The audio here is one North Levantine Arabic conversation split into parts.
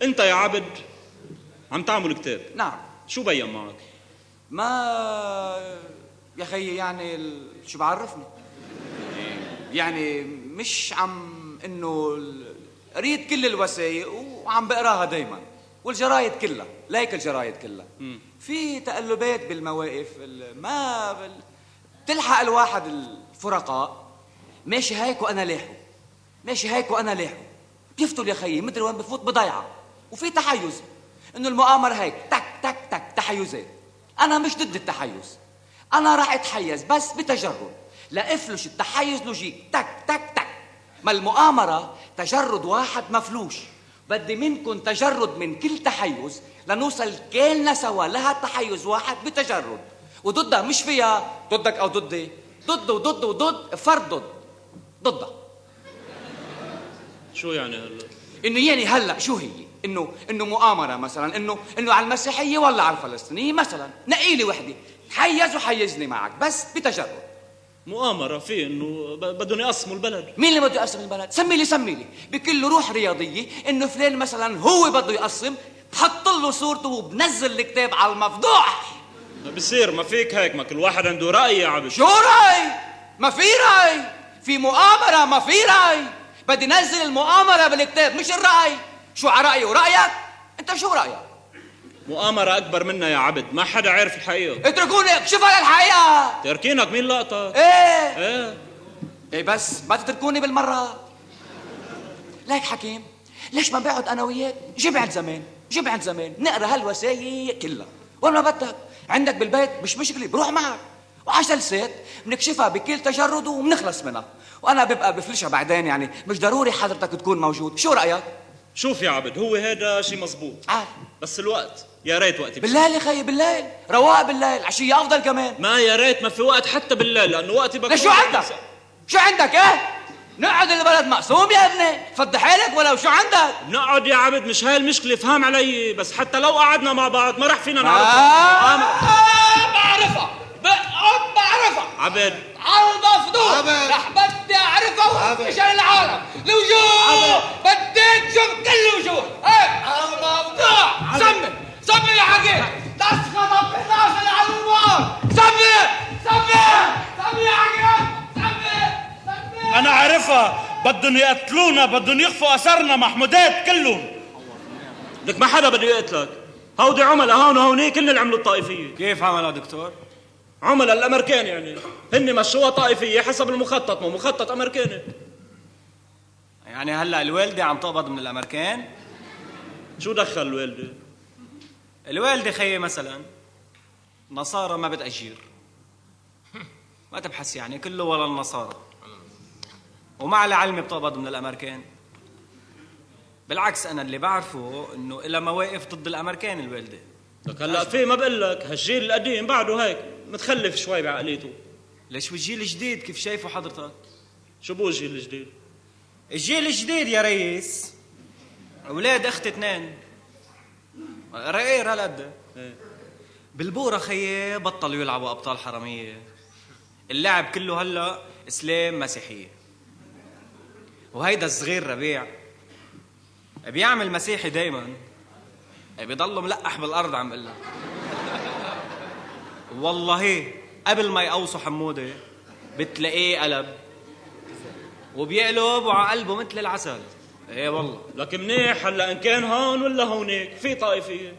انت يا عبد عم تعمل كتاب. نعم. شو بين معك؟ ما يا خيي يعني شو بعرفني؟ يعني مش عم انه قريت كل الوثائق وعم بقراها دايما، والجرايد كلها، ليك الجرايد كلها. في تقلبات بالمواقف، ما بتلحق الواحد الفرقاء. ماشي هيك وانا لاحقه، ماشي هيك وانا لاحقه، بيفتل يا خيي مدري وين بفوت بضيعه. وفي تحيز، انه المؤامره هيك تك تك تك تحيزات. انا مش ضد التحيز، انا راح اتحيز بس بتجرد، لافلش التحيز logique تك تك تك. ما المؤامره تجرد واحد مفلوش، بدي منكم تجرد من كل تحيز لنوصل كلنا سوا لها تحيز واحد بتجرد. وضدها مش فيها ضدك او ضدي، ضد وضد وضد فرد ضد ضدها. شو يعني هلا؟ انه يعني هلا شو هي؟ انه مؤامره مثلا، انه على المسيحيه ولا على الفلسطينيه مثلا، نقي لي وحده، حيز وحيزني معك بس بتجرد. مؤامرة في انه بدهم يقسموا البلد. مين اللي بده يقسم البلد؟ سمي لي، سمي لي بكل روح رياضية انه فلان مثلا هو بده يقسم، بحط له صورته وبنزل الكتاب على المفضوح. ما بصير، ما فيك هيك، ما كل واحد عنده رأي يا عبد. شو رأي؟ ما في رأي، في مؤامرة، ما في رأي. بدي نزل المؤامرة بالكتاب مش الرأي. شو على رأيي ورأيك؟ انت شو رأيك؟ مؤامرة أكبر منا يا عبد، ما حدا عارف الحقيقة. اتركوني اكشفها للحقيقة. تركينك مين لقطك؟ ايه. ايه. ايه بس ما تتركوني بالمرة. ليك حكيم، ليش ما بقعد أنا وياك جمعة زمان، جمعة زمان نقرا هالوثائق كلها، وين ما بدك، عندك بالبيت مش مشكلة، بروح معك. وعشر جلسات بنكشفها بكل تجرد وبنخلص منها، وأنا ببقى بفلشها بعدين، يعني مش ضروري حضرتك تكون موجود. شو رأيك؟ شوف يا عبد، هو هذا شيء مزبوط. عارف. بس الوقت، يا ريت وقتي بالليل يا خيي، بالليل رواق، بالليل عشية أفضل كمان. ما يا ريت ما في وقت حتى بالليل، لأنه وقتي بكون. ليش شو عندك؟ شو عندك إيه؟ نقعد البلد مقسوم يا ابني، فضي حالك ولو شو عندك؟ بنقعد يا عبد، مش هاي المشكلة، فهم علي، بس حتى لو قعدنا مع بعض ما رح فينا نعرفها. بعرفها، بقعد بعرفها. عبد. على المفضوح. رح بدي أعرفها مشان العالم، الوجوه، بدي تشوف كل الوجوه. إيه على الموضوع. سمي، سمي يا حكيم، تسخط بالناس على الموضوع. سمي، سمي، سمي يا حكيم، سمي، سمي. أنا عارفها، بدهم يقتلونا، بدهم يخفوا أثرنا، محمودات كلهم. لك ما حدا بده يقتلك، هودي عملاء هون وهونيك، كل اللي عملوا الطائفية. كيف عملاء دكتور؟ عملاء الأمريكان يعني، هن مشوها طائفية حسب المخطط، ما مخطط أمريكاني. يعني هلا الوالدة عم تقبض من الأمريكان؟ شو دخل الوالدة؟ الوالدة خيي مثلا نصارى ما بتأجير، ما تبحث يعني كله ولا النصارى، ومع العلم بتقبض من الأمريكان. بالعكس أنا اللي بعرفه إنه إلها مواقف ضد الأمريكان الوالدة. لك هلا في ما بقول لك هالجيل القديم بعده هيك متخلف شوي بعقليته. ليش والجيل الجديد كيف شايفه حضرتك؟ شو بو الجيل الجديد؟ الجيل الجديد يا ريس اولاد اختي اثنين رقير هالقد. إيه. بالبورة خيي بطلوا يلعبوا ابطال حرامية، اللعب كله هلا اسلام مسيحية. وهيدا الصغير ربيع بيعمل مسيحي دايما، بيضلوا ملقح بالارض عم بقول لك. والله قبل ما يقوصوا حموده بتلاقيه قلب وبيقلب وعلى قلبه مثل العسل. ايه والله. لك منيح هلا ان كان هون ولا هونيك في طائفيه.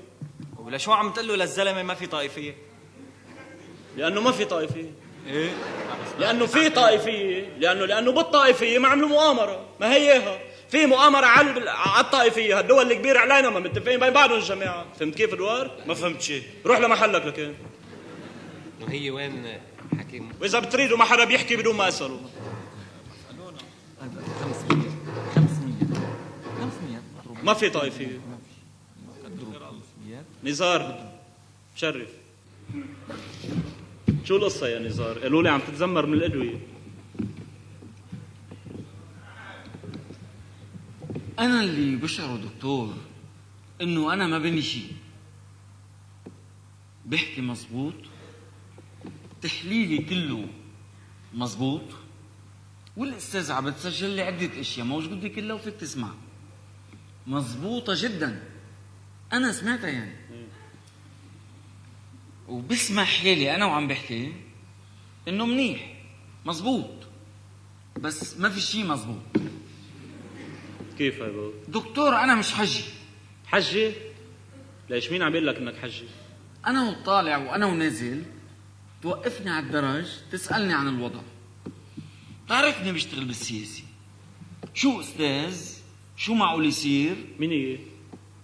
ولا شو عم تقول له للزلمه ما في طائفيه؟ لانه ما في طائفيه. ايه لانه في طائفيه، لانه بالطائفيه ما عملوا مؤامره، ما هي اياها في مؤامره على الطائفيه، هالدول الكبيره علينا ما متفقين بين بعضهم الجماعه، فهمت كيف ادوار؟ ما فهمت شيء. روح لمحلك لكن. وهي وين حكيم؟ واذا بتريدوا ما حدا بيحكي بدون ما اساله. 500 500 500 ما في طائفيه. نزار شرف. شو القصة يا نزار؟ قالوا لي عم تتذمر من الأدوية. أنا اللي بشعره دكتور إنه أنا ما بني شيء. بحكي مزبوط، تحليلي كله مزبوط، والأستاذ عم بتسجل لي عدة أشياء موجودة كلها وفيك تسمعها. مزبوطة جدا. انا سمعتها يعني. وبسمع حالي انا وعم بحكي انه منيح مزبوط، بس ما في شيء مزبوط. كيف هيدا؟ دكتور انا مش حجي. حجي؟ ليش مين عم بيقول لك انك حجي؟ انا وطالع وانا ونازل توقفني على الدرج تسالني عن الوضع. تعرفني بشتغل بالسياسة. شو استاذ؟ شو معقول يصير؟ مين هي؟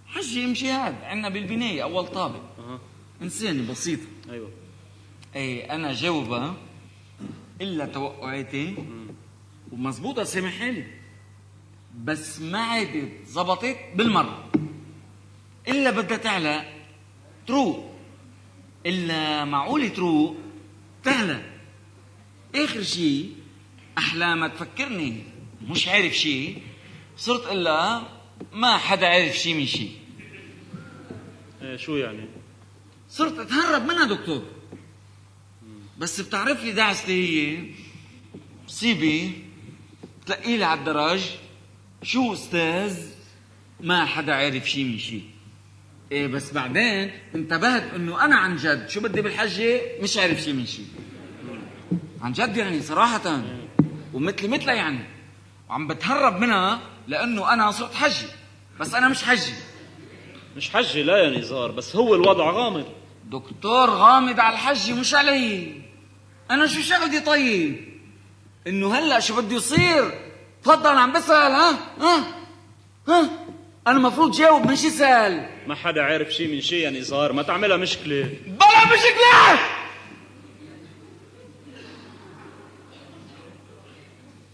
حجي ام شهاب عندنا بالبنايه اول طابق. انسانه بسيطة. ايوه. ايه انا جاوبها الا توقعاتي ومزبوطه سامح حالي، بس ما عادت زبطت بالمرة. الا بدها تعلق تروق، الا معقولة تروق تعلق. اخر شيء احلى ما تفكرني مش عارف شيء، صرت الا ما حدا عارف شيء من شيء. ايه شو يعني؟ صرت اتهرب منها دكتور. بس بتعرف لي دعستي هي مصيبة. تلاقي لي على الدرج شو استاذ؟ ما حدا عارف شيء من شيء. ايه بس بعدين انتبهت انه انا عن جد شو بدي بالحجة مش عارف شيء من شيء. عن جد يعني صراحة، ومثلي مثلها يعني، وعم بتهرب منها لانه انا صرت حجي، بس انا مش حجي. مش حجي لا يا نزار، بس هو الوضع غامض. دكتور غامض على الحجي مش علي. انا شو شغلتي طيب؟ انه هلا شو بده يصير؟ تفضل عم بسأل. ها ها ها انا المفروض جاوب مش اسال. ما حدا عارف شيء من شيء يا نزار، ما تعملها مشكلة. بلا مشكلة.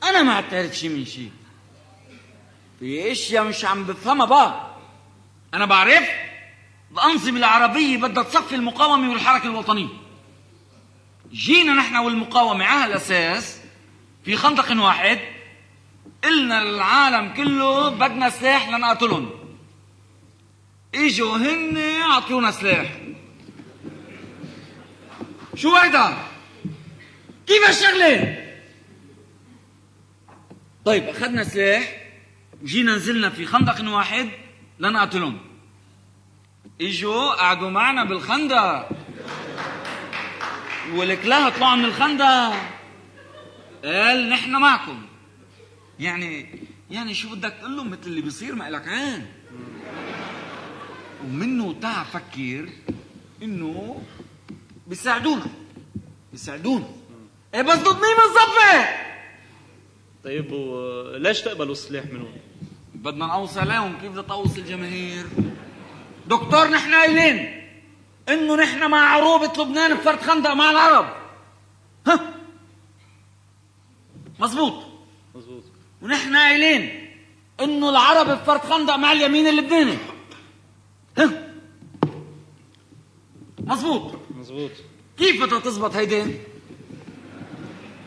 انا ما عاد تعرف شيء من شيء. في اشياء مش عم بفهمها بقى. انا بعرف الأنظمة العربية بدها تصفي المقاومة والحركة الوطنية. جينا نحن والمقاومة على هالأساس في خندق واحد، قلنا للعالم كله بدنا سلاح لنقاتلهم. اجوا هن عطونا سلاح. شو هيدا؟ كيف هالشغلة؟ طيب أخذنا سلاح وجينا نزلنا في خندق واحد لنقاتلهم. اجوا قعدوا معنا بالخندق، ولك لا طلعوا من الخندق، قال نحن معكم. يعني شو بدك تقول لهم؟ مثل اللي بيصير ما إلك عين. ومنه تعا فكر انه بيساعدونا، بيساعدونا. ايه بس ضد مين بنصفي؟ طيب وليش تقبلوا السلاح منهم؟ بدنا نقوص عليهم. كيف بدها تقوص الجماهير؟ دكتور نحن قايلين انه نحن مع عروبة لبنان بفرد خندق مع العرب. ها مزبوط مزبوط. ونحن قايلين انه العرب بفرد خندق مع اليمين اللبناني. ها مزبوط مزبوط. كيف بدها تزبط هيدي؟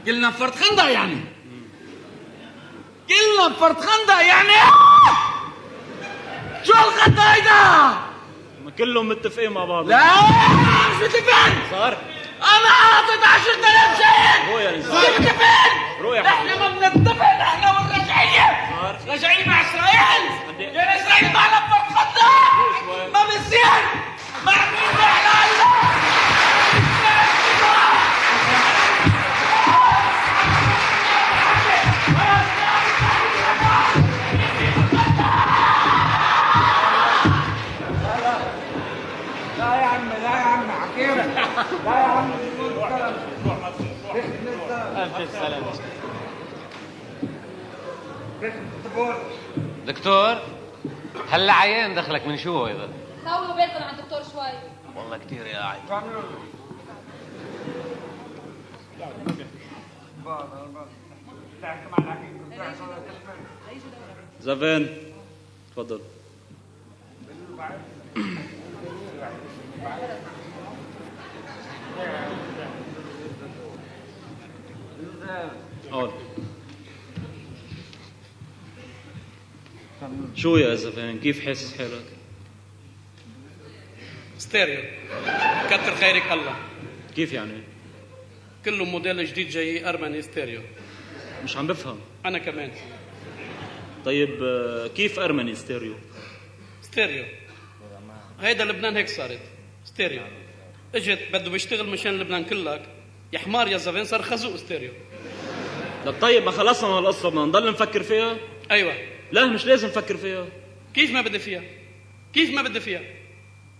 كلنا بفرد خندق يعني، كلنا بفرد خندق يعني. شو الخندق هيدا؟ ما كلهم متفقين مع بعض. لا مش متفقين. صار انا حاطط 10,000 شهيد. روح يا نزار. مش متفقين. روح يا نحن ما بنتفق، نحن والرجعية. رجعية مع اسرائيل. يعني اسرائيل معنا بفرد خندق. ما بيصير. مع مين نحن هلا؟ لا يا عم، لا يا عم حكيم، لا يا عم. ألف سلامة دكتور. هلا عيان دخلك من شو هيدا؟ طولوا بالكم على الدكتور شوي. والله كثير يا عين. زافين تفضل. قول شو يا زافين، كيف حاسس حالك؟ ستيريو. كتر خيرك الله. كيف يعني؟ كله موديل جديد جاي ارمني ستيريو. مش عم بفهم. انا كمان. طيب كيف ارمني ستيريو؟ ستيريو. هيدا لبنان هيك صارت ستيريو. اجت بده بيشتغل مشان لبنان كلك، يا حمار يا زفين صار خازوق ستيريو. لك طيب ما خلصنا من هالقصة، بدنا نضل نفكر فيها؟ ايوه. لا مش لازم نفكر فيها. كيف ما بدي فيها؟ كيف ما بدي فيها؟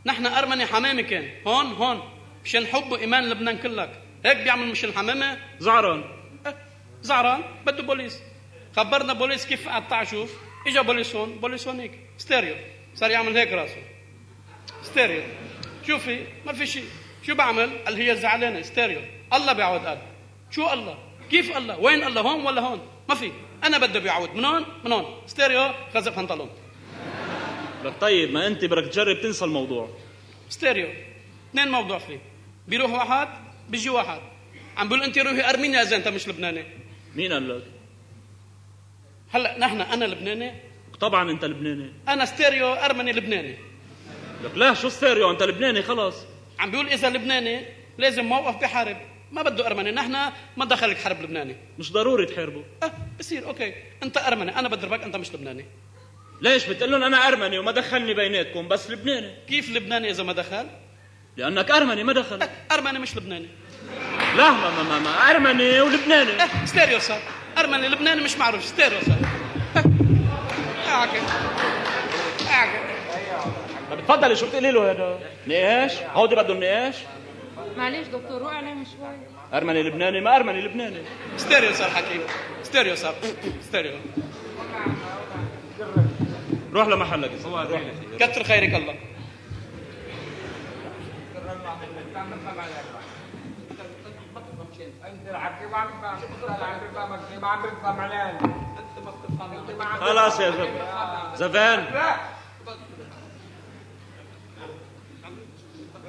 نحن أرمني حمامة كان هون هون مشان حب وإيمان لبنان كلك، هيك بيعمل مشان حمامة؟ زعران. زعران بده بوليس. خبرنا بوليس كيف قطع، شوف اجا بوليس هون، بوليس هونيك ستيريو، صار يعمل هيك راسه ستيريو. شوفي ما في شيء، شو بعمل؟ قال هي زعلانة ستيريو. الله بيعود. قال شو الله؟ كيف الله؟ وين الله؟ هون ولا هون؟ ما في، انا بدي بيعود من هون من هون ستيريو، خزق بنطلون. لك طيب ما انت بدك تجرب تنسى الموضوع. ستيريو اثنين موضوع فيه، بيروح واحد بيجي واحد عم بيقول انت روحي ارمينيا اذا انت مش لبناني. مين قال لك؟ هلا نحن انا لبناني؟ طبعا انت لبناني. انا ستيريو ارمني لبناني. لك لا شو ستيريو، انت لبناني خلص. عم بيقول اذا لبناني لازم موقف بحارب، ما بده ارمني، نحن ما دخلك حرب لبناني. مش ضروري تحاربه. بصير okay، انت ارمني انا بضربك، انت مش لبناني. ليش بتقول لهم انا ارمني وما دخلني بيناتكم بس لبناني؟ كيف لبناني اذا ما دخل؟ لانك ارمني ما دخل. ارمني مش لبناني. لا ما ما ما ارمني ولبناني. ستيريو صار ارمني لبناني مش معروف، ستيريو صار. اعكي اعكي. طب تفضلي شو بتقولي له هذا؟ نقاش؟ هودي بدهم نقاش؟ معلش دكتور روق عليهم شوي. ارمني لبناني ما ارمني لبناني. ستيريو صار حكيم، ستيريو صار ستيريو. روح لمحلك روح. كتر خيرك الله. خلاص يا زفان زفان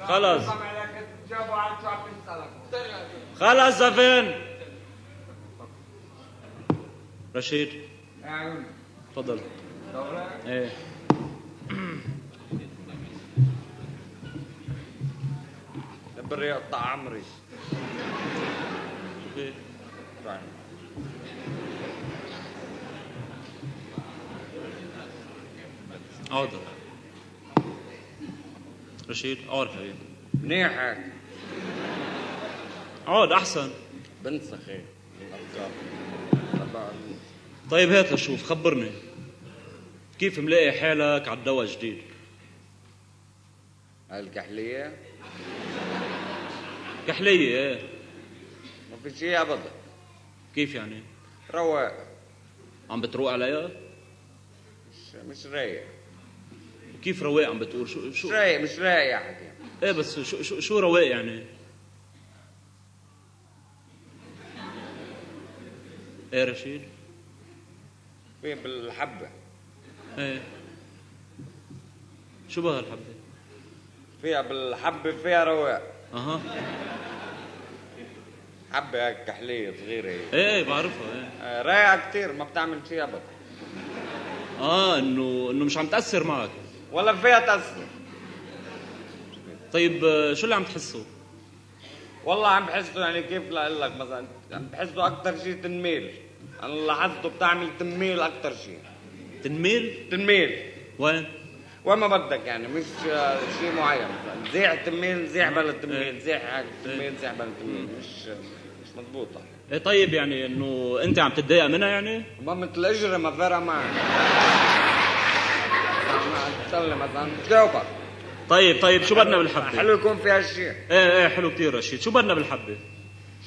خلاص خلاص زفان. رشيد تفضل. ايه بري اقطع عمري. اقعد رشيد، اقعد حبيبي. منيح هيك. اقعد احسن. بنسخ هيك الافكار. طيب هات لشوف، خبرني كيف ملاقي حالك على الدواء الجديد؟ هاي الكحلية؟ كحلية ايه. ما في شيء ابدا. كيف يعني؟ رواق. عم بتروق عليها؟ مش رايق. كيف رواق عم بتقول؟ شو مش رايق، مش رايق يا حكيم. ايه بس شو شو شو رواق يعني؟ ايه رشيد؟ في بالحبة. ايه شو بها الحبة؟ فيها بالحبة فيها رواق. اها حبة هيك كحلية صغيرة هيك. ايه بعرفها. ايه رايقة كثير، ما بتعمل شيء ابدا. انه مش عم تأثر معك ولا فيها تأثر. طيب شو اللي عم تحسه؟ والله عم بحسه يعني كيف لاقول لك، مثلا عم بحسه اكثر شيء تنميل. انا لاحظته بتعمل تنميل اكثر شيء. تنميل؟ تنميل وين؟ وين ما بدك يعني، مش شيء معين. زيح تنميل، زيح بلا تنميل، زيح هيك تنميل، زيح بلا تنميل، مش مضبوطة. ايه طيب يعني انه انت عم تتضايق منها يعني؟ ما مثل اجري ما فارقة معي. عم مثلا جاوبك. طيب شو بدنا بالحبة؟ حلو يكون فيها شيء. ايه حلو كثير رشيد، شو بدنا بالحبة؟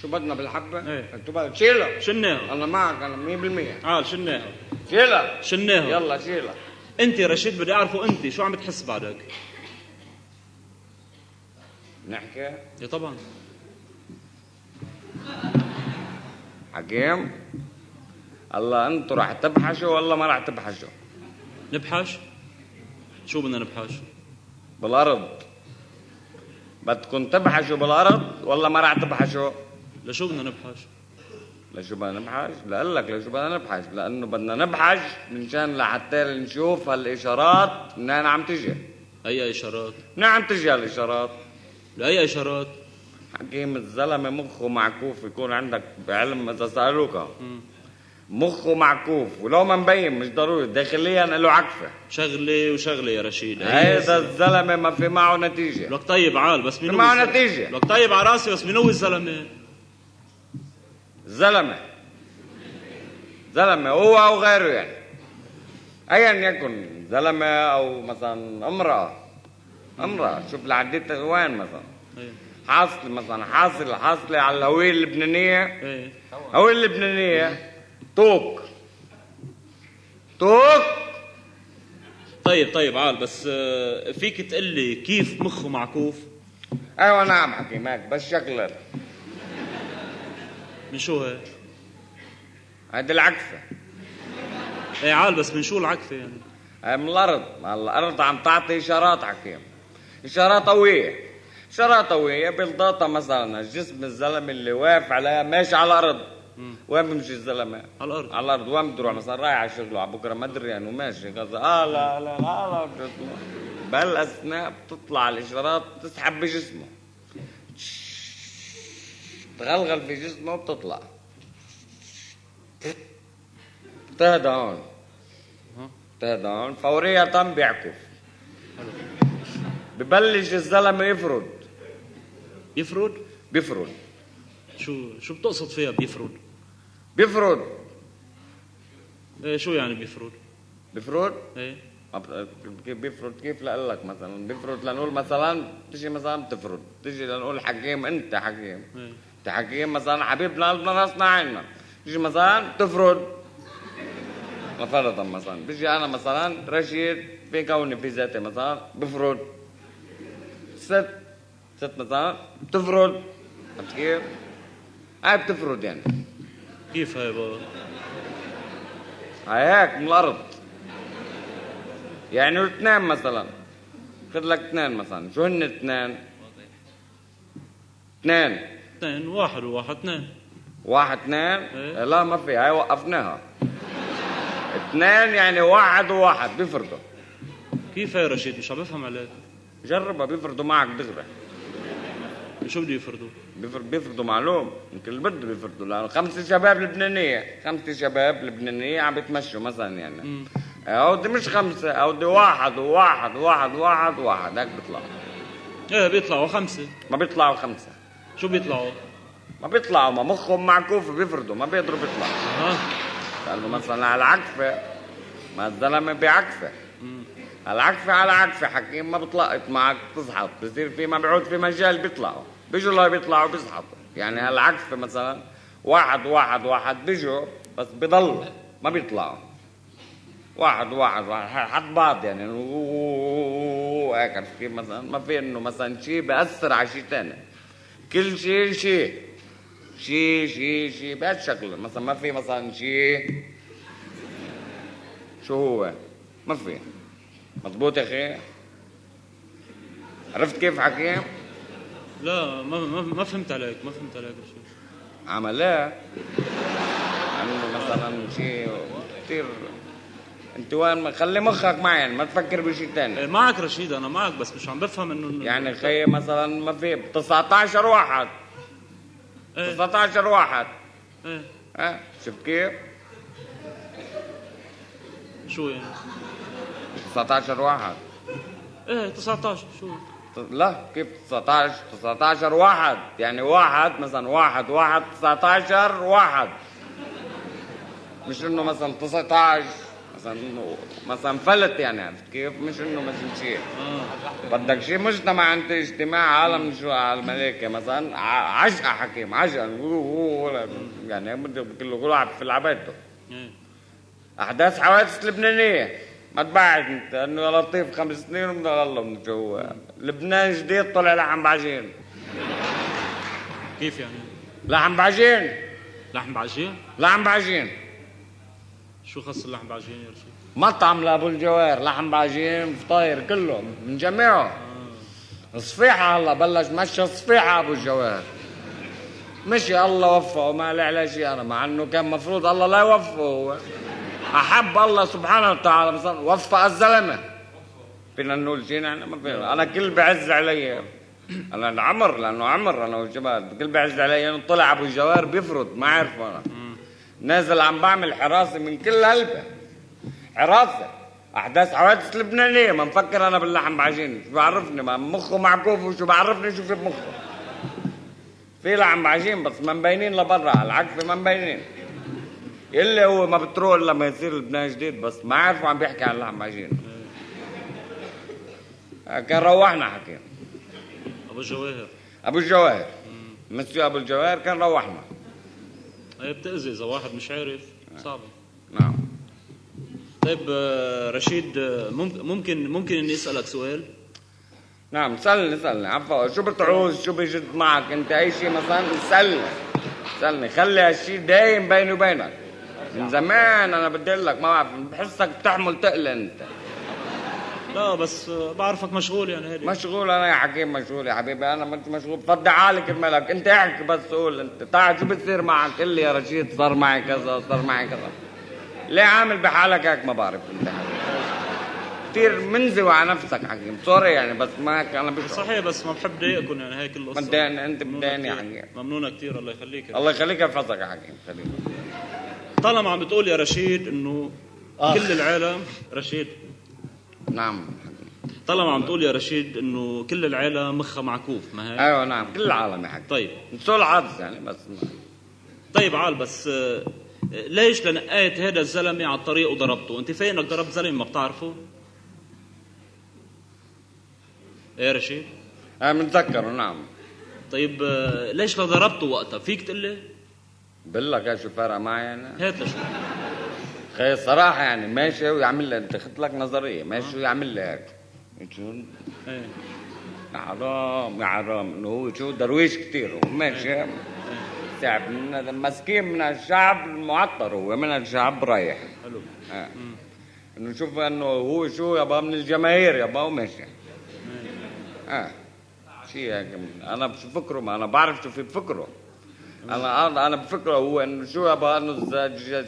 شو بدنا بالحبة؟ ايه انتو بدك شيلها. شلناها. انا معك انا 100%. عال شلناها. شيلها. شلناها. يلا شيلها. انت رشيد بدي اعرفه انت شو عم بتحس بعدك؟ نحكي؟ ايه طبعا. حكيم الله انتو رح تبحشوا ولا ما رح تبحشوا؟ نبحش؟ شو بدنا نبحش؟ بالارض. بدكم تبحشوا بالارض ولا ما رح تبحشوا؟ لشو بدنا نبحش؟ لشو بدنا نبحش؟ لقول لك لشو بدنا نبحش، لانه بدنا نبحش منشان لحتى نشوف هالاشارات منين عم تجي. اي اشارات؟ منين عم تجي هالاشارات؟ لاي اشارات؟ حكيم الزلمة مخه معكوف، يكون عندك بعلم اذا سالوك. مخه معكوف، ولو ما مبين مش ضروري، داخليا له عكفه. شغله وشغله يا رشيد. هيدا الزلمة ما في معه نتيجة. لك طيب عال، بس مين هو معه الزلمة؟ نتيجة. لك طيب على راسي، بس مين هو الزلمة؟ زلمة زلمة هو او غيره يعني، ايا يكن زلمة او مثلا امراة. امراة شوف لعديت وين مثلا حاصل، مثلا حاصل حاصله على الهوية اللبنانية. الهوية اللبنانية طوق طوق. طيب طيب عال، بس فيك تقول لي كيف مخه معكوف؟ ايوه نعم حكي معك، بس شكلك من شو هي؟ هيدي العكفه. ايه عال، بس من شو العكفه يعني؟ هي من الارض، ما الارض عم تعطي اشارات حكيم، اشارات قوية، اشارات قوية بلضاطها مثلا جسم الزلمة اللي واقف عليها ماشي على الارض. وين بيمشي الزلمة؟ على الارض. على الارض. وين بده يروح مثلا؟ رايح على شغله على بكره ما ادري يعني، وماشي كذا. لا لا لا لا، بهالاثناء بتطلع الاشارات تسحب بجسمه، تغلغل في جسمه وبتطلع بتهدى هون، بتهدى هون فوريا بيعكف. ببلش الزلمة يفرد. يفرد؟ بيفرد. شو بتقصد فيها بيفرد؟ بيفرد. ايه شو يعني بيفرد؟ بيفرد؟ ايه كيف بيفرد؟ كيف لقلك مثلا بيفرد؟ لنقول مثلا بتجي مثلا بتفرد، بتجي لنقول حكيم، انت حكيم، انت حكيم مثلا حبيبنا قلبنا راسنا عنا، بتجي مثلا بتفرد فرضا مثلا، بيجي انا مثلا رشيد في كوني في ذاتي مثلا بفرد، ست مثلا بتفرد، فهمت كيف؟ هاي بتفرد يعني. كيف هاي بابا؟ هاي هيك من الارض يعني. اثنين مثلا، خذ لك اثنين مثلا، شو هن اثنين؟ اثنين اثنين، واحد وواحد اثنين. واحد اثنين؟ إيه؟ لا ما في، هاي وقفناها. اثنين يعني واحد وواحد بيفردوا. كيف هاي رشيد؟ مش عم بفهم عليك. جربها، بيفردوا معك دغري. شو بده يفردوا؟ بيفردوا معلوم، يمكن اللي بده بيفردوا، لانه خمسة شباب لبنانية، خمسة شباب لبنانية عم بيتمشوا مثلا يعني. هودي مش خمسة، هودي واحد وواحد وواحد وواحد وواحد، هيك بيطلعوا. ايه بيطلعوا خمسة. ما بيطلعوا خمسة. شو بيطلعوا؟ ما بيطلعوا، ما مخهم معكوف بيفردوا، ما بيقدروا بيطلعوا. لأنه مثلا على العكفة، ما الزلمة بعكفة. على العكفة على عكفة حكيم ما بتلقط معك، بتزحط، بصير في ما بيعود في مجال بيطلعوا، بيجوا لا بيطلعوا بيزحطوا، يعني هالعكفة مثلا واحد واحد واحد بيجوا بس بيضلوا ما بيطلعوا. واحد واحد واحد حد بعض يعني هيك، عرفت كيف؟ مثلا ما في انه مثلا شيء بأثر على شيء ثاني، كل شيء شيء شيء شيء شيء بهالشكل، مثلا ما في مثلا شيء شو هو؟ ما في. مضبوط يا اخي؟ عرفت كيف حكيم؟ لا ما فهمت عليك، ما فهمت عليك شيء. عمل ايه؟ عنده مثلا شيء كثير. انت وين؟ خلي مخك معي يعني، ما تفكر بشيء ثاني. معك رشيد، انا معك، بس مش عم بفهم انه يعني خي مثلا ما في 19 واحد. 19 واحد. ايه ها شفت كيف؟ شو يعني؟ 19 واحد. ايه 19 شو؟ لا كيف 19؟ 19 واحد يعني، واحد مثلا واحد واحد 19 واحد، مش انه مثلا 19 مثلا مثلا فلت يعني، عرفت كيف؟ مش انه مثلا شيء بدك شيء مجتمع، انت اجتماع عالم شو على الملائكة مثلا، عجقه حكيم عجقه يعني، بده كله كل واحد في لعبته. احداث حوادث لبنانية ما تبعد انت انه يا لطيف 5 سنين ومن الله من جو لبنان جديد طلع لحم بعجين. كيف يعني؟ لحم بعجين. لحم بعجين؟ لحم بعجين. شو خص اللحم بعجين يا رشيد؟ مطعم لابو الجوار، لحم بعجين، فطاير كله من جميعه. صفيحه هلا بلش مشى صفيحه ابو الجوار. مشي الله وفقه، ما لي على شيء انا، مع انه كان مفروض الله لا يوفقه هو. احب الله سبحانه وتعالى مثلا وفق الزلمة. فينا نقول شيء نحن؟ ما فينا. انا كل بعز علي انا العمر، لانه عمر انا والشباب كل بعز علي انه طلع ابو الجوار بيفرض، ما عارفه انا. نازل عم بعمل حراسة من كل قلبي، حراسة احداث حوادث لبنانية. ما مفكر انا باللحم بعجين، شو بعرفني؟ ما مخه معكوف، وشو بعرفني شو في بمخه؟ في لحم بعجين بس ما مبينين لبرا، على العكس ما مبينين. اللي هو ما بتروح الا لما يصير لبنان جديد، بس ما عرفوا عم بيحكي عن لحم بعجين. كان روحنا حكينا. ابو الجواهر. ابو الجواهر، مسيو ابو الجواهر، كان روحنا. هي بتأذي اذا واحد مش عارف، صعبة. نعم. طيب رشيد، ممكن اني اسالك سؤال؟ نعم، سألني سألني، عفوا، شو بتعوز؟ شو بيجد معك انت؟ اي شيء مثلا سألني سألني، خلي هالشيء دايم بيني وبينك. من زمان انا بدي اقول لك، ما بعرف، بحسك بتحمل تقل انت. لا بس بعرفك مشغول يعني هيك. مشغول انا يا حكيم، مشغول يا حبيبي، انا مش مشغول، فضي حالك بمالك، انت احكي بس، قول انت، تعال شو بتصير معك؟ قل لي يا رشيد صار معي كذا، صار معي كذا. ليه عامل بحالك هيك؟ ما بعرف انت حبيبي. كثير منزوي على نفسك حكيم، sorry يعني، بس ما انا بشعر. صحيح، بس ما بحب ضايقكم يعني هيك القصة. ما تضايقني، انت بتضايقني يا حكيم. ممنونة كثير، الله يخليك. الله يخليك، يحفظك يا حكيم، خليك. طالما عم بتقول يا رشيد انه كل العالم، رشيد. نعم. طالما عم تقول يا رشيد انه كل العالم مخها معكوف، ما هيك؟ ايوه نعم، كل العالم يا حكيم. طيب. شو العدس يعني بس. طيب عال، بس ليش لنقيت هذا الزلمة على الطريق وضربته؟ انت فين انك ضربت زلمة ما بتعرفه؟ ايه رشيد؟ انا متذكرة نعم. طيب ليش لضربته وقتها؟ فيك تقول لي؟ بقول لك شو فارقه معي انا؟ هات لشو. خي الصراحة يعني ماشي ويعمل لي، انت خدت لك نظرية، ماشي ويعمل لي هيك. شو؟ ايه يا حرام يا حرام، انه هو شو درويش كثير، ماشي شعب مسكين من الشعب المعطر، هو من الشعب رايح. حلو. انه شوف انه هو شو يابا من الجماهير يابا وماشي. شيء هيك انا شو فكرة، ما انا بعرف شو في بفكره. انا بفكره هو انه شو يابا انه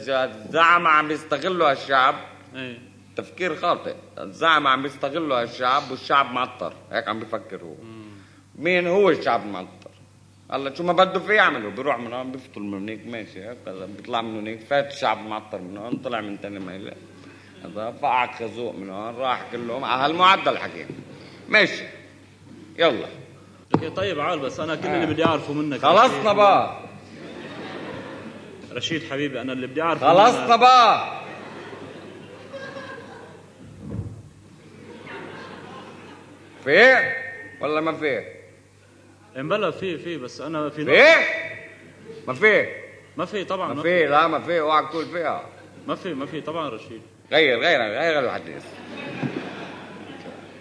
الزعماء عم يستغلوا هالشعب. ايه تفكير خاطئ، الزعماء عم يستغلوا هالشعب والشعب معطر، هيك عم بفكر هو. مين هو الشعب المعطر؟ هلا شو ما بده فيه يعملوا، بيروح من هون بيفطر من هنيك ماشي هيك، بيطلع من هنيك، فات الشعب المعطر من هون، طلع من ثاني ميلة، هذا فقع خازوق من هون، راح كلهم على هالمعدل حكيم. ماشي يلا. okay طيب عال، بس انا كل اللي بدي اعرفه منك خلصنا بقى رشيد حبيبي، انا اللي بدي اعرفه خلصنا بقى. في ولا ما في؟ امبلا في بس انا في في؟ ما في؟ ما في طبعا، ما في، لا ما في، اوعك تقول فيها. ما في طبعا رشيد. غير غير غير الحديث.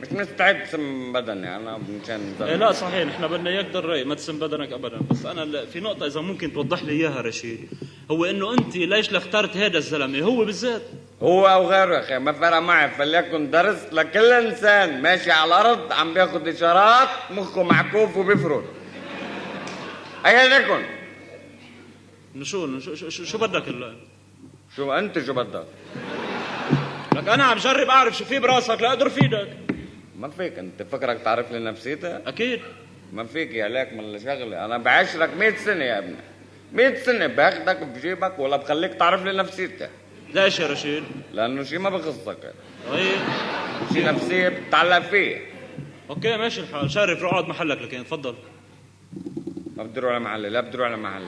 مش مستعد سم بدني انا مشان. إيه لا صحيح، نحن بدنا اياك ضري ما تسم بدنك ابدا، بس انا في نقطة اذا ممكن توضح لي اياها رشيد، هو انه انت ليش اخترت هذا الزلمة هو بالذات؟ هو او غيره يا اخي ما فرق معي، فليكن درس لكل انسان ماشي على الارض عم بياخذ اشارات مخه معكوف وبيفرد. ايا يكن. شو شو شو بدك هلا؟ شو انت شو بدك؟ لك انا عم جرب اعرف شو في براسك لاقدر فيدك. ما فيك، انت فكرك تعرف لي نفسيتي؟ اكيد ما فيك يا ليك من الشغلة، انا بعشرك 100 سنة يا ابني، 100 سنة باخدك بجيبك ولا بخليك تعرف لي نفسيتي. ليش يا رشيد؟ لانه شيء ما بخصك. طيب شيء نفسية بتتعلق فيه. okay ماشي الحال، شرف روح اقعد محلك لكن تفضل. ما بدي اروح على محلي، لا بدي اروح على محلي.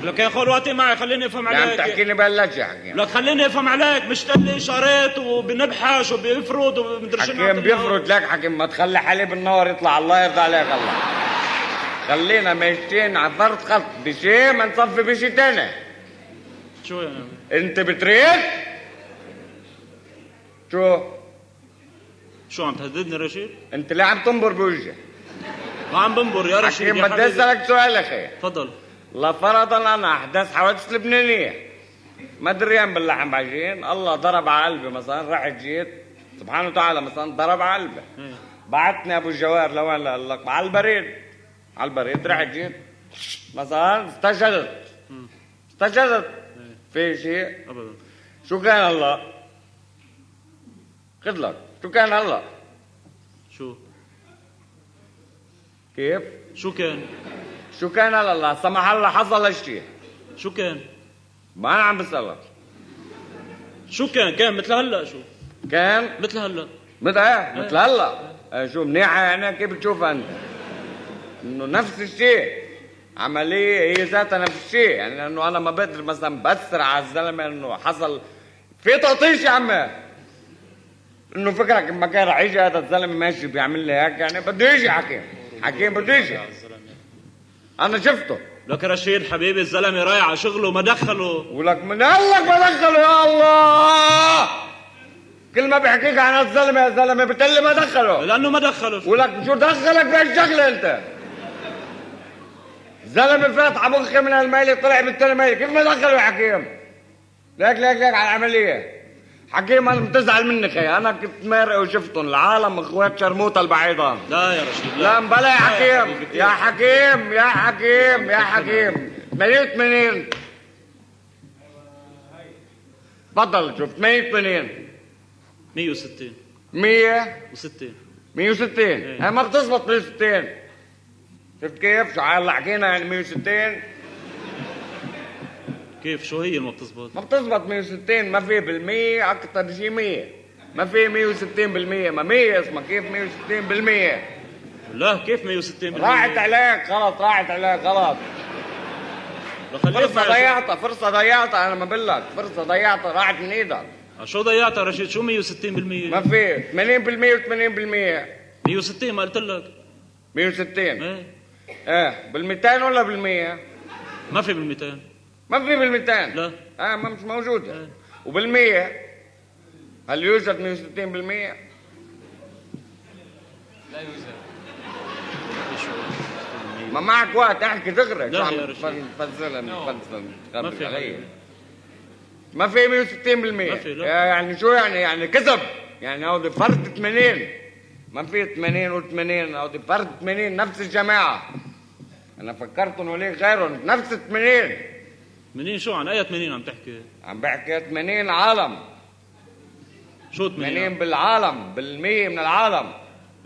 لك خذ وقتي معي، خليني افهم عليك. عم تحكيني بهاللهجه يا حكيم. لك خليني افهم عليك، مش تقول لي اشارات وبنبحش وبيفرض ومدري شو. حكيم بيفرض لك حكيم، ما تخلي حليب النور يطلع، الله يرضى عليك الله. خلينا ماشيين على فرد خط، بشيء ما نصفي بشيء ثاني. شو يعني؟ انت بتريد؟ شو؟ شو عم تهددني رشيد؟ انت ليه عم تنبر بوجهي؟ ما عم بنبر يا رشيد. حكيم بدي اسالك سؤال اخي. تفضل. لفرضا انا احداث حوادث لبنانية ما دريان باللحم بعجين، الله ضرب على قلبي مثلا، رحت جيت سبحانه وتعالى مثلا ضرب على قلبي، بعتني ابو الجوار لوين؟ لك على البريد، على البريد رحت جيت مثلا استشهدت، استشهدت في شيء؟ ابدا. شو كان هلا؟ خذ لك شو كان هلا؟ شو؟ كيف؟ شو كان؟ شو كان هلا؟ لا سمح الله حصل هالشيء. شو كان؟ ما انا عم بسألك. شو كان مثل هلا؟ شو كان مثل هلا؟ مثل ايه مثل هلا. شو منيحة يعني؟ كيف بتشوفها انت؟ انه نفس الشيء، عملية هي ذاتها نفس الشيء، يعني لانه انا ما بقدر مثلا بسر على الزلمة انه حصل في تقطيش يا عمي. انه فكرك لما كان رح يجي هذا الزلمة ماشي بيعمل لي هيك، يعني بده يجي حكيم، حكيم بده يجي. انا شفته. لك رشيد حبيبي الزلمة رايح على شغله ما دخله. ولك من قال لك ما دخله؟ يا الله، كل ما بحكيك عن الزلمة يا زلمة بتقول لي ما دخله. لانه ما دخله. ولك شو دخلك بهالشغلة انت؟ زلمة فات على مخي من هالميله طلع من الثاني ميله، كيف ما دخله يا حكيم؟ ليك ليك ليك على العملية. حكيم انا بتزعل مني خي، انا كنت مارق وشفتهم العالم اخوات شرموطه البعيدان. لا يا رشيد، لا مبلا يا حكيم، يا حكيم يا حكيم يا حكيم. 88. تفضل شوف 88. 160. 160. 160. هي ما بتزبط 160. شفت كيف؟ شو هلا حكينا يعني 160؟ كيف شو هي اللي ما بتزبط؟ ما بتزبط 160، ما في بالمية أكثر شيء 100، ما في 160%، ما 100 اسمها، كيف 160%؟ لا كيف 160%؟ راحت عليك خلص، راحت عليك خلص. فرصة ضيعتها، فرصة ضيعتها، أنا ما بقول لك، فرصة ضيعتها، راحت من إيدك. شو ضيعتها رشيد؟ شو 160%؟ ما في 80% و80%. 160 ما قلت لك. 160. ايه ايه بال200 ولا بال100؟ ما في بال200. ما في بال200. لا ما مش موجودة. وبال100 هل يوجد 160%؟ لا يوجد. ما معك وقت احكي دغري. لا يا رشيد، فزلم فزلم ما في علي. ما في 160%. ما في. لا يعني شو يعني؟ يعني كذب، يعني هودي فرد 80، ما في 80 و80، هودي فرد 80 نفس الجماعة. أنا فكرت إنه ليه غيرهم نفس 80. 80 شو؟ عن أي 80 عم تحكي؟ عم بحكي 80 عالم. شو 80؟ 80 بالعالم، بالمية من العالم.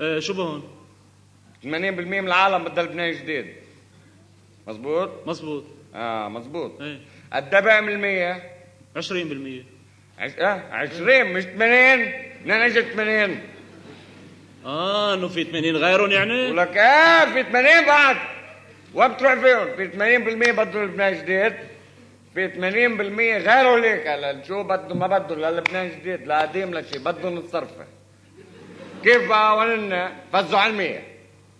ايه شو بهون؟ 80% من العالم بدها لبنان جديد. مزبوط؟ مزبوط. مزبوط. ايه قد ايه بقى من المية؟ 20%. 20 مش 80. منين اجت 80؟ انه في 80 غيرهم يعني؟ ولك ايه في 80 بعد. وين بتروح فيهم؟ في 80% بدهم لبنان جديد، في 80% غيره ليك. هلا شو بدهم؟ ما بدهم لا لبنان جديد لا قديم لا شيء، بدهم الصرفه. كيف بقى؟ وين فزوا على المية؟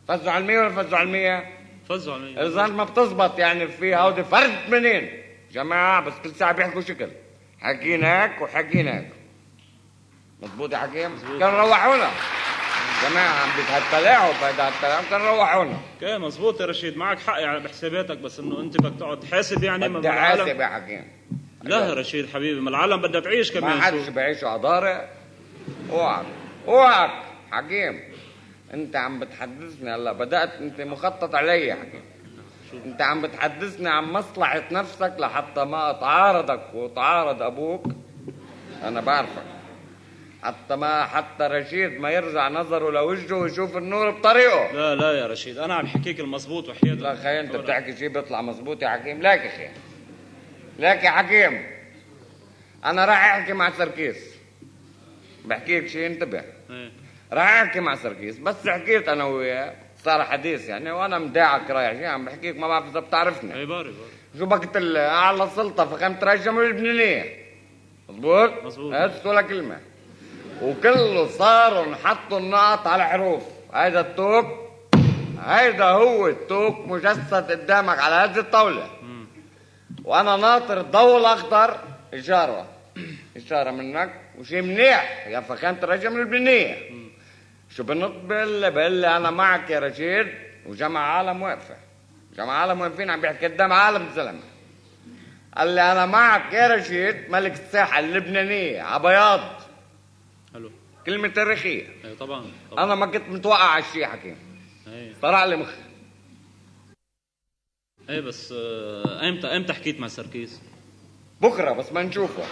فزوا على المية ولا فزوا على المية؟ فزوا على المية. إذا ما بتزبط يعني في هودي فرد 80 جماعة، بس كل ساعة بيحكوا شكل. حكينا هيك وحكينا هيك. مزبوط يا حكيم؟ كانوا روحونا جماعة عم بيتهتلاعوا، بيتهتلاعوا كانوا روحونا. okay مزبوط يا رشيد، معك حق يعني بحساباتك، بس انه انت بدك تقعد تحاسب يعني. بدي حاسب يا حكيم. لا يا رشيد حبيبي، ما العالم بدها تعيش كمان. ما حدش بيعيشوا عضارة. اوعك اوعك حكيم، انت عم بتحدثني هلا، بدأت انت مخطط علي يا حكيم. انت عم بتحدثني عن مصلحة نفسك لحتى ما اتعارضك وتعارض ابوك. انا بعرفك، حتى ما حتى رشيد ما يرجع نظره لوجهه ويشوف النور بطريقة. لا لا يا رشيد، انا عم بحكيك المزبوط وحياتك. لا خي، انت بتحكي شيء بيطلع مزبوط يا حكيم. لك يا اخي، لك يا حكيم، انا راح احكي مع سركيس. بحكيك شيء انتبه. راح احكي مع سركيس، بس حكيت انا وياه صار حديث يعني، وانا مداعك رايح شيء عم بحكيك، ما بعرف اذا بتعرفني. اي باري باري. شو بقتل اعلى سلطة فخامة رئيس الجمهورية اللبنانية. مزبوط؟ مزبوط. هات ولا كلمة. وكله صاروا انحطوا النقط على الحروف. هيدا التوك، هيدا هو التوك مجسد قدامك على هذه الطاولة. وانا ناطر الضوء الاخضر، اشارة اشارة منك وشي منيح يا فخامة رئيس الجمهورية اللبنانية. شو بنط بقول انا معك يا رشيد، وجمع عالم واقفة، جمع عالم واقفين عم بيحكي قدام عالم الزلمة. قال لي انا معك يا رشيد، ملك الساحة اللبنانية عبياض. حلو، كلمة تاريخية. ايه طبعا، طبعا. انا ما كنت متوقع على الشيء حكيم. ايه طلع لي مخي. ايه بس امتى حكيت مع سركيس؟ بكره بس ما نشوفه.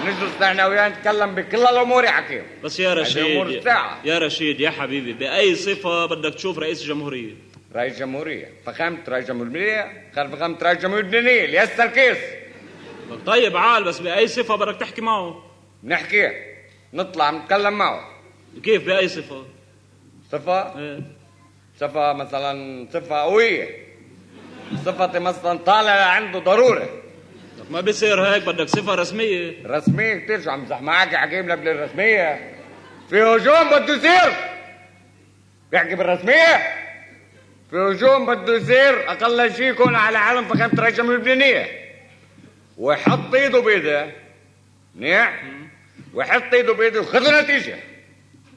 نجلس نحن وياه نتكلم بكل الامور يا حكيم. بس يا رشيد، يا رشيد يا حبيبي، باي صفة بدك تشوف رئيس الجمهورية؟ رئيس جمهورية، فخامة رئيس جمهورية، فخامة رئيس الجمهورية اللبنانية الياس سركيس. لك طيب عال، بس بأي صفة بدك تحكي معه؟ نحكي، نطلع نتكلم معه. كيف بأي صفة؟ صفة؟ ايه. صفة مثلا صفة قوية، صفتي مثلا طالع عنده ضروري. لك ما بيصير هيك، بدك صفة رسمية. رسمية كثير، شو عم بمزح معك يا حكيم؟ لك الرسمية في هجوم بده يصير، بيحكي بالرسمية. في هجوم بده يصير، أقل شيء يكون على علم فخامة رئيس الجمهورية اللبنانية، ويحط ايده بيده منيح، ويحط ايده بيده وخذوا نتيجة.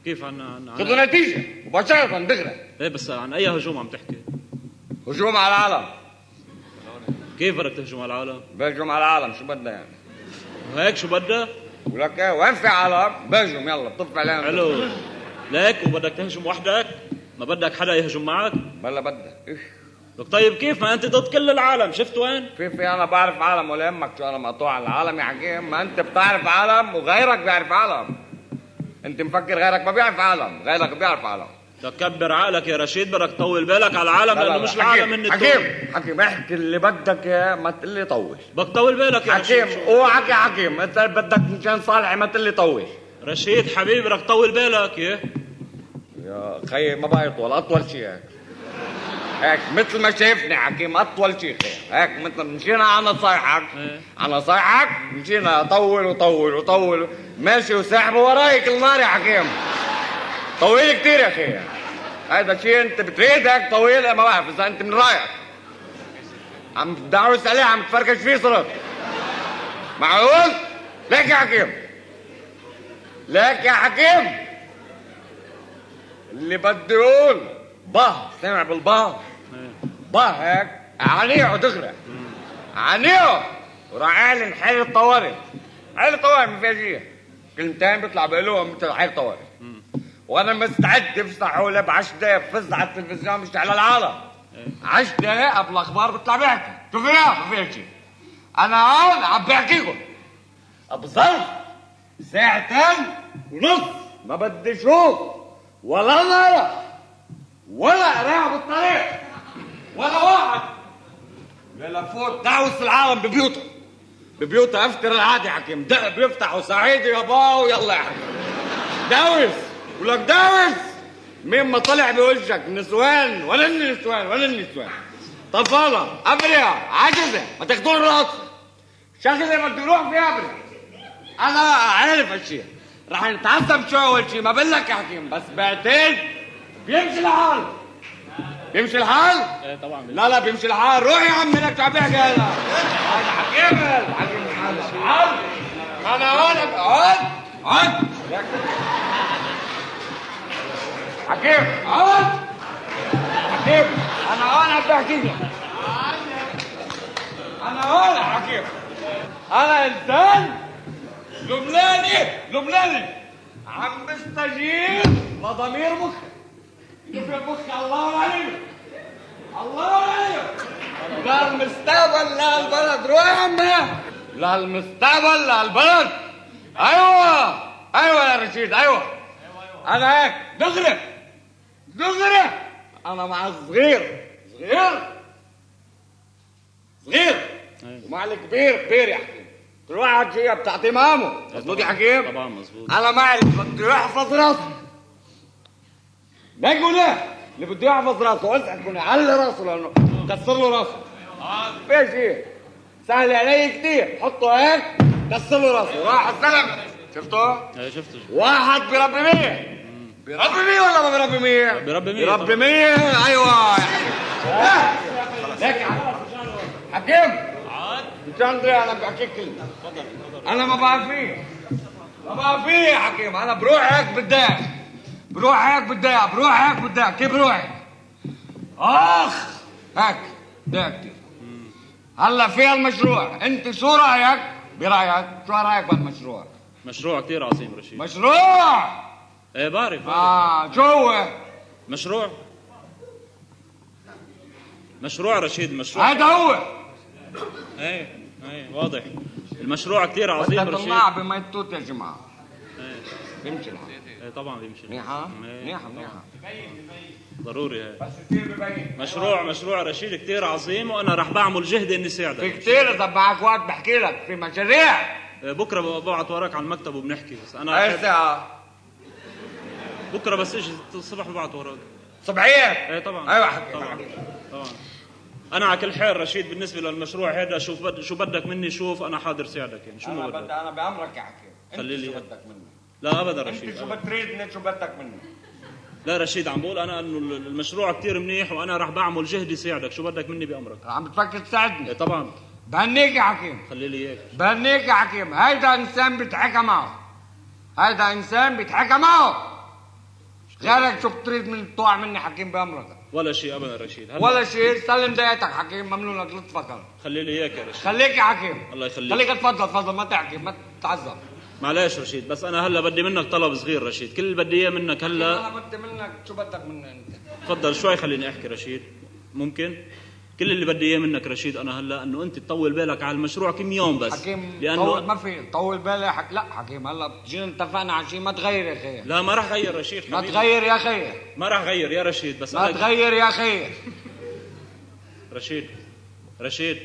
كيف عن خذوا نتيجة مباشرة دغري. ايه بس عن أي هجوم عم تحكي؟ هجوم على العالم. كيف بدك تهجم على العالم؟ بهجم على العالم، شو بدنا يعني؟ هيك شو بدها؟ ولك ايه، وين في عالم؟ بهجم، يلا بطف علينا. حلو. ليك وبدك تهجم وحدك؟ ما بدك حدا يهجم معك؟ بلا بدك. إيش؟ لك طيب كيف؟ ما انت ضد كل العالم، شفت وين؟ في انا بعرف عالم، ولا يهمك شو انا مقطوع على العالم يا حكيم. ما انت بتعرف عالم وغيرك بيعرف عالم. انت مفكر غيرك ما بيعرف عالم، غيرك بيعرف عالم. بدك تكبر عقلك يا رشيد، بدك تطول بالك على العالم، لانه مش العالم هن. حكيم حكيم احكي اللي بدك اياه، ما تقول لي طول. بدك تطول بالك يا حكيم، رشيد. اوعك يا حكيم، انت بدك مشان صالحي ما تقول لي طول. رشيد حبيبي بدك تطول بالك. يا يا خيي ما بقى يطول، اطول شيء هيك. هيك مثل ما شايفني حكيم، اطول شيء خير. هيك مثل مشينا على نصايحك، على نصايحك مشينا طول وطول وطول، ماشي وساحبه وراي كل نهار يا حكيم. طويل كثير يا اخي، هذا شيء انت بتريد هيك طويل، ما بعرف اذا انت من رايك. عم تدعوس عليه، عم تفركش فيه صرت. معقول؟ ليك يا حكيم، ليك يا حكيم، اللي بده يقول با، سامع بالبا؟ با هيك عنيعه دغري، عنيعه وراح اعلن حالة طوارئ. حالة طوارئ ما فيها شيء، كلمتين بيطلع بيقولوهم مثل حالة طوارئ. وانا مستعد افسح ولا ب10 دقايق فز على التلفزيون مش على العالم. 10 دقايق قبل الاخبار بطلع بحكي، شو فيها؟ ما فيها شيء. انا هون عم بحكيكم بظرف 2.5 ساعة، ما بدي اشوف ولا نارة ولا قراعة بالطريق ولا واحد. يلا فوت دعوس العالم ببيوتها، ببيوتها افتر العادي يا حكيم، دق بيفتحوا سعيد يا باو، يلا يا حكيم داوس، ولك داوس. مين ما طلع بوجهك نسوان ولا النسوان ولا النسوان، طفالة أبرياء عجزة ما تاخدون راسي، شغلة بده يروح فيها أبرياء. أنا عارف هالشي رح نتعذب شوي أول شي، ما بقول لك يا حكيم، بس بعدين بيمشي الحال. بيمشي الحال؟ ايه طبعا. لا لا بيمشي الحال. روح يا عمي لك شو عم بيحكي هذا؟ هذا حكيم، هذا حكيم الحال. أنا هون اقعد اقعد حكيم، اقعد حكيم، أنا هون عم بحكي لك. أنا هون يا حكيم، أنا إنسان لبناني لبناني عم بستجيب لضمير مخي. شوف يا مخي، الله عليك الله عليك. لا المستقبل لا البلد، روح يا عمي، لا المستقبل لا البلد. ايوه ايوه يا رشيد، ايوه انا هيك دغري دغري. انا مع الصغير صغير صغير، ومع الكبير كبير يا حكيم. كل واحد شيء بتعطيه مامه، مظبوط يا حكيم؟ طبعا مظبوط. انا مع اللي بده يحفظ راسه، ما يقول ايه اللي بده يحفظ راسه، ازعل يكون يعلي راسه لانه كسر له راسه. في شيء سهل علي كثير، حطه هيك كسر له راسه، راح الزلمه. شفته؟ ايه شفته. واحد بربي 100، بربي 100 ولا ما بربي 100؟ بربي 100. بربي 100. ايوه ليك حكيم، مشان انا بحكيك كلمه. انا ما بعرف فيه، ما بعرف فيه يا حكيم. انا بروح هيك بالداخل، بروح هيك بالداخل، بروح هيك بالداخل، كيف بروح؟ اخ هيك داخل كثير. هلا في هالمشروع، انت شو رايك؟ برايك شو رايك بهالمشروع؟ مشروع كثير عظيم رشيد. مشروع؟ ايه بعرف. شو هو؟ مشروع مشروع رشيد، مشروع هذا هو. ايه ايه واضح المشروع كثير عظيم رشيد. طلع بمي التوت يا جماعه. بيمشي الحال. ايه طبعا بيمشي. منيحة؟ إيه، منيحة طبعاً. منيحة. ضروري هي. بس كثير ببين. مشروع رشيد كثير عظيم، وانا رح بعمل جهدي اني ساعدك. في كثير، اذا معك وقت بحكي لك في مشاريع. إيه، بكره ببعت وراك على المكتب وبنحكي، بس انا اي ساعة؟ بكره بس اجي الصبح ببعت وراك. صبحية؟ ايه طبعا. ايوه حكي. طبعا طبعا. انا على كل حال رشيد بالنسبة للمشروع هذا شوف شو بدك مني، شوف انا حاضر ساعدك يعني شو ما انا بدك. بدي، انا بامرك يا حكيم. انت خلي لي شو إياه. بدك مني؟ لا ابدا انت رشيد شو أبداً. بتريدني، شو بدك مني؟ لا رشيد عم بقول انا انه المشروع كثير منيح وانا رح بعمل جهدي ساعدك، شو بدك مني بامرك. عم بتفكر تساعدني؟ ايه طبعا. بهنيك يا حكيم. خلي لي اياك. بهنيك يا حكيم، هيدا انسان بيتحكى معه. هيدا انسان بيتحكى معه. غيرك شو بتريد من تطوع مني حكيم بامرك؟ ولا شيء ابدا رشيد. هلا ولا شيء، سلم دقيقتك حكيم، ممنونك لطفك انا. خلي لي اياك يا رشيد. خليك يا حكيم. الله يخليك. خليك، تفضل تفضل، ما تحكي ما تتعذب. معلش رشيد، بس انا هلا بدي منك طلب صغير رشيد، كل اللي بدي اياه منك هلا. انا بدي منك، شو بدك مني انت؟ تفضل شوي خليني احكي رشيد، ممكن؟ كل اللي بدي اياه منك رشيد انا هلا انه انت تطول بالك على المشروع كم يوم بس. حكيم، لانه طول ما في طول بالي لا حكيم، هلا بتجينا اتفقنا على شيء، ما تغير يا خي. لا ما راح غير رشيد ما حبيبي. تغير يا خي. ما راح غير يا رشيد، بس ما أنا تغير يا خي. رشيد رشيد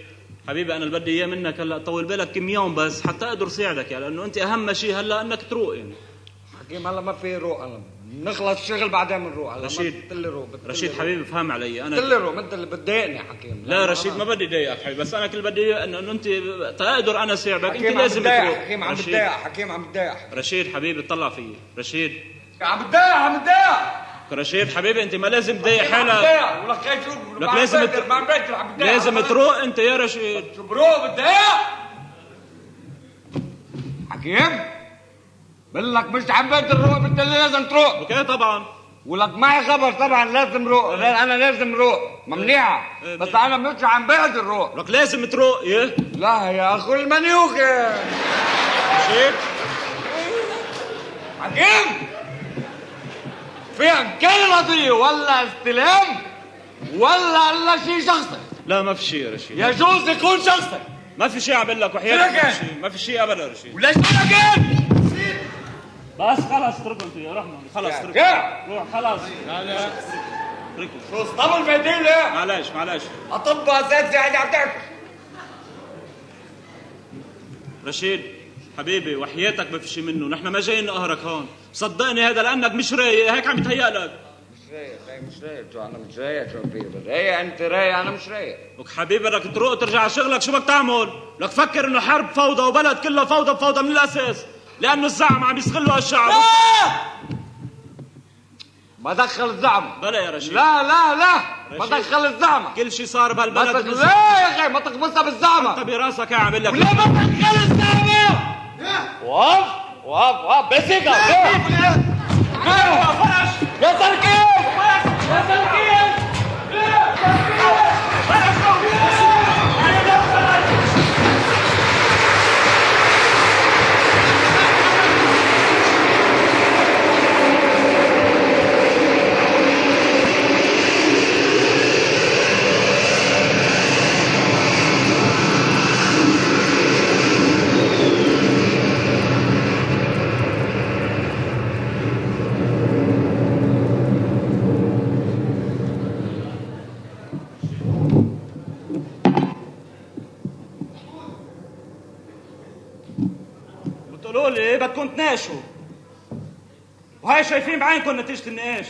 حبيبي، انا اللي بدي اياه منك هلا طول بالك كم يوم بس حتى اقدر ساعدك، يعني لانه انت اهم شيء هلا انك تروق يعني. حكيم هلا ما في روق، انا بنخلص شغل بعدين بنروق. هلا ما رشيد. بتقلي روق، بتقلي رشيد روق. حبيبي فهم علي انا. بتقلي روق، انت اللي بتضايقني يا حكيم. لا رشيد ما بدي اضايقك حبيبي، بس انا كل بدي اياه انه انت تقدر انا ساعدك، انت حكيم عم لازم بتضايق، تروق. حكيم عم رشيد. بتضايق، حكيم عم بتضايق. رشيد حبيبي اطلع فيي رشيد. عم بتضايق، عم بتضايق. رشيد حبيبي انت ما لازم تضايق حكيم عم حالك. بتضايق، ولك خي شو لك لازم ما عم بقدر، عم بتضايق. لازم تروق انت يا رشيد. شو بروق بتضايق؟ حكيم بقول لك مش عم بقدر روق، بتقول لي لازم تروق. okay طبعا. ولك معي خبر طبعا لازم روق، انا لازم روق، ممنيعه، بس انا مش عم بقدر روق. لك لازم تروق يه. لا يا اخو المنيوخ يا رشيد. حكيم في امكان القضية ولا استلام ولا الا شيء شخصي. لا ما في شيء يا رشيد. يجوز يكون شخصي. ما في شيء عم بقول لك وحياتك ما شو لك؟ في شيء، ما في شيء ابدا رشيد. وليش لك؟ بس خلص اتركهم انتوا يا رحمه، خلص اتركهم. يا. روح خلص. لا لا اتركهم. شو اسطبل فايدين ليه؟ معلش معلش. اطباء اساتذة قاعد عم تحكي. رشيد حبيبي وحياتك ما في شيء منه، نحن ما جايين نقهرك هون، صدقني هذا لانك مش رايق، هيك عم يتهيأ لك. مش رايق، رايق، مش رايق، شو انا مش رايق، شو في رايق انت رايق، انا مش رايق. لك حبيبي بدك تروق ترجع على شغلك، شو بدك تعمل؟ لك فكر انه حرب فوضى وبلد كلها فوضى بفوضى من الاساس، لانه الزعم عم يستغلوا هالشعب. ما دخل الزعمة. بلا يا رشيد. لا لا لا ما رشيد. دخل الزعمة. كل شيء صار بهالبلد ما تدخل، لا يا اخي ما تخبصها بالزعمة. انت براسك عم بقول لك. لا ما تدخل الزعمة. وقف وقف وقف بس هيك. يا سركيس يا سركيس. بتقولوا لي بدكم تناقشوا، وهي شايفين بعينكم نتيجة النقاش.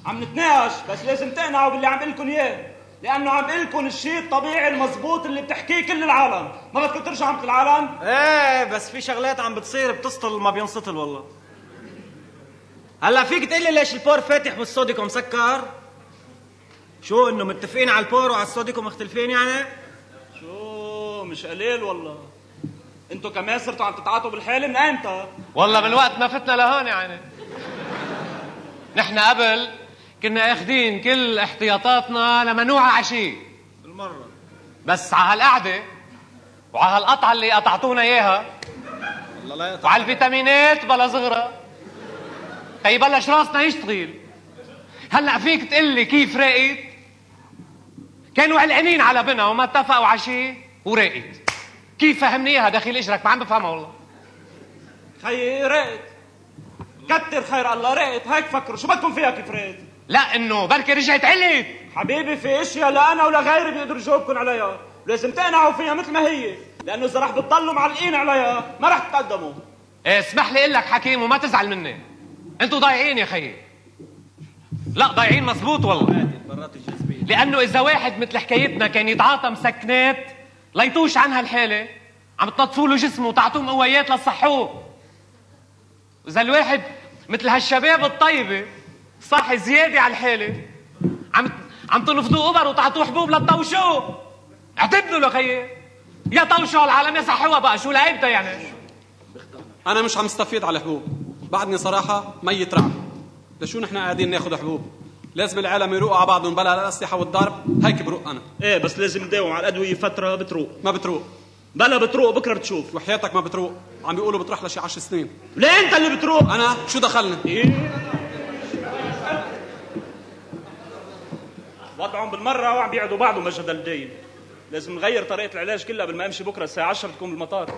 عم نتناقش بس لازم تقنعوا باللي عم بقول لكم اياه، لانه عم بقول لكم الشيء الطبيعي المضبوط اللي بتحكيه كل العالم، ما بدكم ترجعوا مثل العالم؟ ايه بس في شغلات عم بتصير بتسطل ما بينسطل والله. هلا فيك تقول لي ليش ال port فاتح والسوديكو مسكر؟ شو انه متفقين على ال port وعلى السوديكو مختلفين يعني؟ شو مش قليل والله. انتوا كمان صرتوا عم تتعاطوا بالحالة من ايمتى؟ والله من وقت ما فتنا لهون يعني. نحن قبل كنا اخذين كل احتياطاتنا لما نوعى على شيء بالمرة، بس على هالقعدة وعلى هالقطعة اللي قطعتونا اياها الله لا يقطع، وعلى الفيتامينات بلا صغرى تيبلش راسنا يشتغل. هلا فيك تقول لي كيف راقت؟ كانوا علقانين على بنا وما اتفقوا على شيء وراقت. كيف فهمني اياها دخيل اجرك؟ ما عم بفهمها والله. خيي راقت. كتر خير الله، رقت هيك فكروا، شو بدكم فيها كيف رقت؟ لا انه بركي رجعت علت. حبيبي في اشياء لا انا ولا غيري بيقدروا يجاوبكم عليها، لازم تقنعوا فيها مثل ما هي، لانه اذا رح بتضلوا معلقين عليها ما رح تتقدموا. إيه اسمح لي اقول لك حكيم وما تزعل مني، انتوا ضايعين يا خيي. لا ضايعين مزبوط والله، لانه اذا واحد مثل حكايتنا كان يتعاطى مسكنات ليطوش عنها الحاله، عم تنظفوا له جسمه وتعطوه مقويات لتصحوه. واذا الواحد مثل هالشباب الطيبه صاحي زياده على الحاله، عم تنفضوه ابر وتعطوه حبوب لتطوشوه. اعتبنوا له خيي، يا طوشوا العالم يا صحوها بقى، شو لعيبتها يعني؟ انا مش عم استفيد على الحبوب، بعدني صراحه ميت رعب. لشو نحن قاعدين ناخذ حبوب؟ لازم العالم يروقوا على بعضهم بلا الاسلحه والضرب، هيك بروق انا. ايه بس لازم نداوم على الادويه فتره بتروق. ما بتروق. بلا بتروق بكره بتشوف. وحياتك ما بتروق، عم بيقولوا بتروح لشي 10 سنين. ليه انت اللي بتروق؟ انا شو دخلني؟ إيه؟ وضعهم بالمره وعم بيعدوا بعضهم مجد الدين. لازم نغير طريقه العلاج كلها قبل ما امشي بكره الساعه 10 بتكون بالمطار.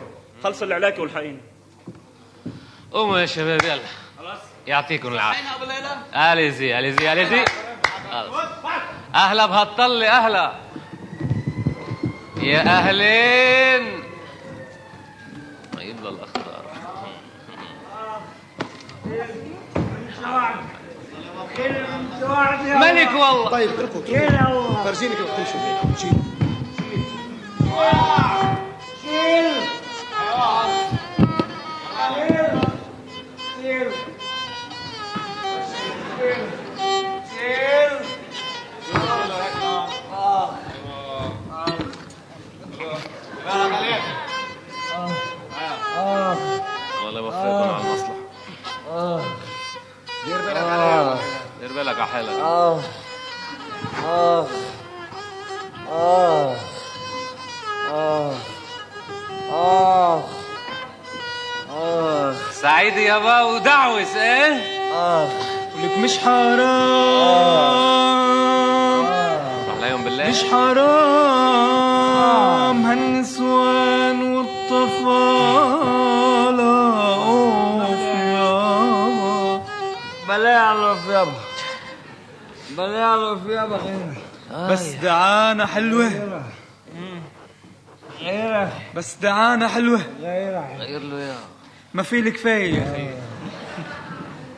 خلص العلاج والحقيني. قوموا يا شباب يلا. خلاص يعطيكم العافية. اليزي اليزي اليزي. اهلا بهالطلة، اهلا يا اهلين. طيب للاخضر. ملك والله. طيب اتركوا اتركوا، فرجيني كيف تمشي. شيل شيل شيل شيل شيل. الله يوفقكم على المصلحة. دير بالك عليها، دير بالك على حالك. آخ آخ آخ آخ آخ. سعيد يابا ودعوس. ايه آخ ولك مش حرام. روح ليهم بالله. مش حرام هالنسوان والطفالة. اوف يابا بلا يعرف يابا، بلا يعرف يابا. بس دعانا حلوة، غيرك بس دعانا حلوة. غيرك غير له اياها. ما في الكفاية يا اخي،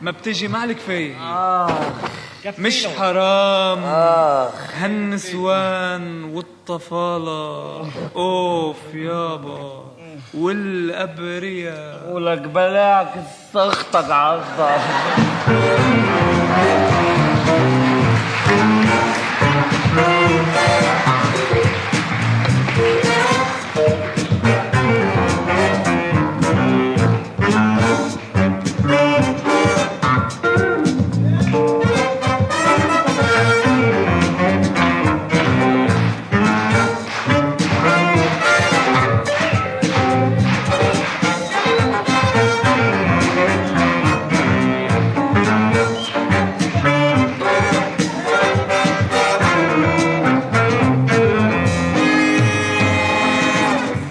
ما بتجي مع الكفاية. مش حرام هالنسوان والطفالة. اوف يابا والأبرياء. ولك بلاك سخطك عضة.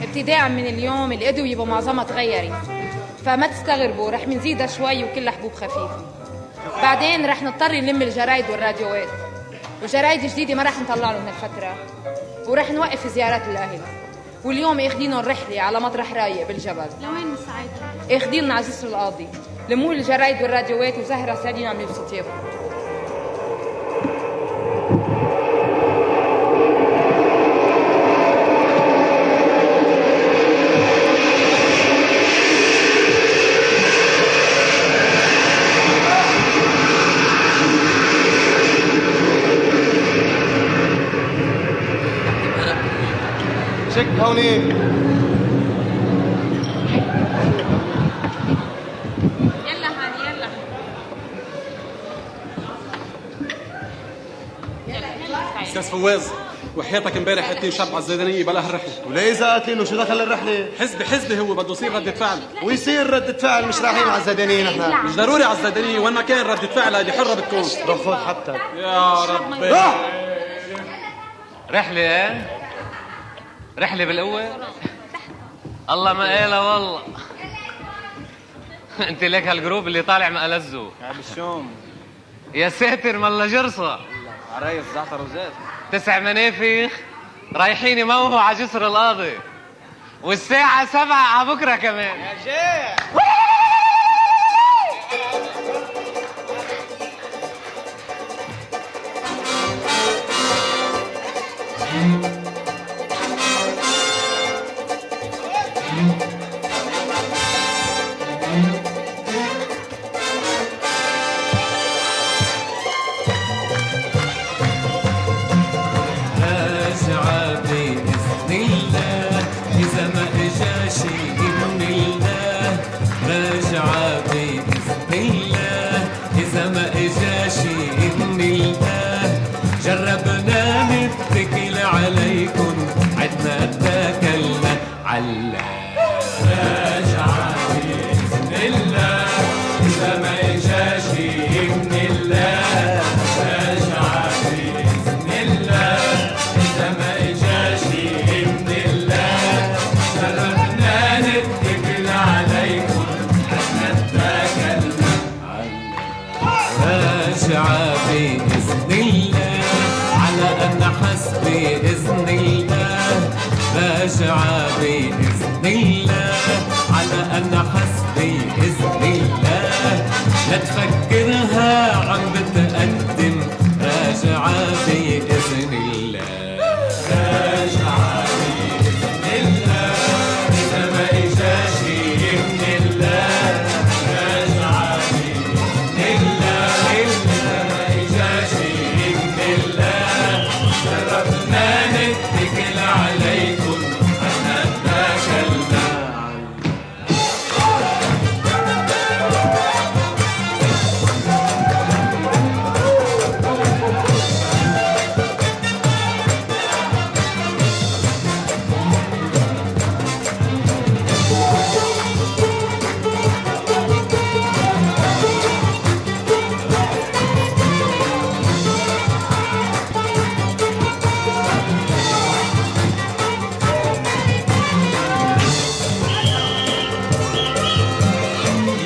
ابتداء من اليوم الادويه بمعظمها تغيرت، فما تستغربوا رح نزيدها شوي وكلها حبوب خفيفه. بعدين رح نضطر نلم الجرايد والراديوات، وجرايد جديده ما رح نطلع لهم هالفتره، ورح نوقف زيارات الاهل. واليوم اخدينهم رحله على مطرح رايق بالجبل. لوين سعيدة؟ اخدينهم على جسر القاضي. لموا الجرايد والراديوات وزهره سعدين عم يلبسوا ثيابهم. شك هونيك. يلا هاني يلا. استاذ فواز وحياتك امبارح قتلين شاب على الزيدانيه بلا هالرحله. وليه اذا قتلينه شو دخل الرحله؟ حزبي حزبي هو بده يصير ردة فعل. ويصير ردة فعل، مش رايحين على الزيدانيه نحن. مش ضروري على الزيدانيه، وين ما كان ردة فعل هيدي حره بتكون. روح خذ حبتك. يا ربي. رحله ايه؟ رحلة بالقوة؟ الله ما قالها والله. انت ليك هال group اللي طالع ما ألزه. عيب الشوم. يا ساتر ملا جرصة. عرايس زعتر وزيت. 9 منافخ رايحين يموهوا على جسر القاضي، والساعة 7 على بكرة كمان. يا شيخ. راجعة بإذن الله إذا ما إجا شي من الله، راجعة بإذن الله إذا ما إجا شي من الله، جربنا نتكل عليكن عدنا اتكلنا عالله. راجعة بإذن الله إذا ما إجا شي من الله، راجعة بإذن الله إذا ما إجا شي من الله، جربنا نتكل عليكن عدنا اتكلنا عالله. راجعة بإذن الله على أن حسب إذن الله، راجعة بإذن الله على أن حسب إذن الله، لا تفكرها عم بتقدم، راجعة بإذن الله. راجعة بإذن الله إذا ما إجا شي من الله، راجعة بإذن الله إذا ما إجا شي من الله، جربنا نتكل عليكم عنا اتكلنا.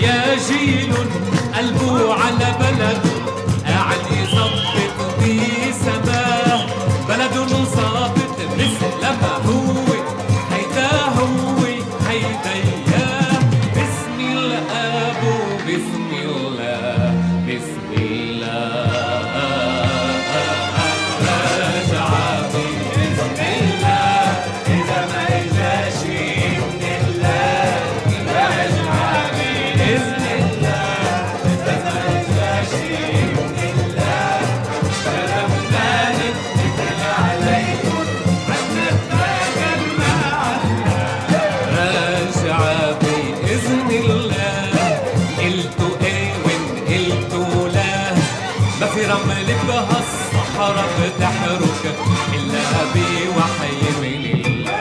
يا جيل قلبه على بلده قاعد يظبط بسماه، بلده ظابط مثل ما هو، هيدا هو هيدا اياه، بسم الاب وبسم الله بسم الله، راجعة بإذن الله إذا ما إجا شي من الله، راجعة بإذن الله إذا ما إجا شي من الله، جربنا نتكل عليكم عدنا اتكلنا عالله. راجعة بإذن الله قلتوا إيه وإن قلتوا لا، ما في رمل بهالصحرا بتحرك إلا بوحي من الله.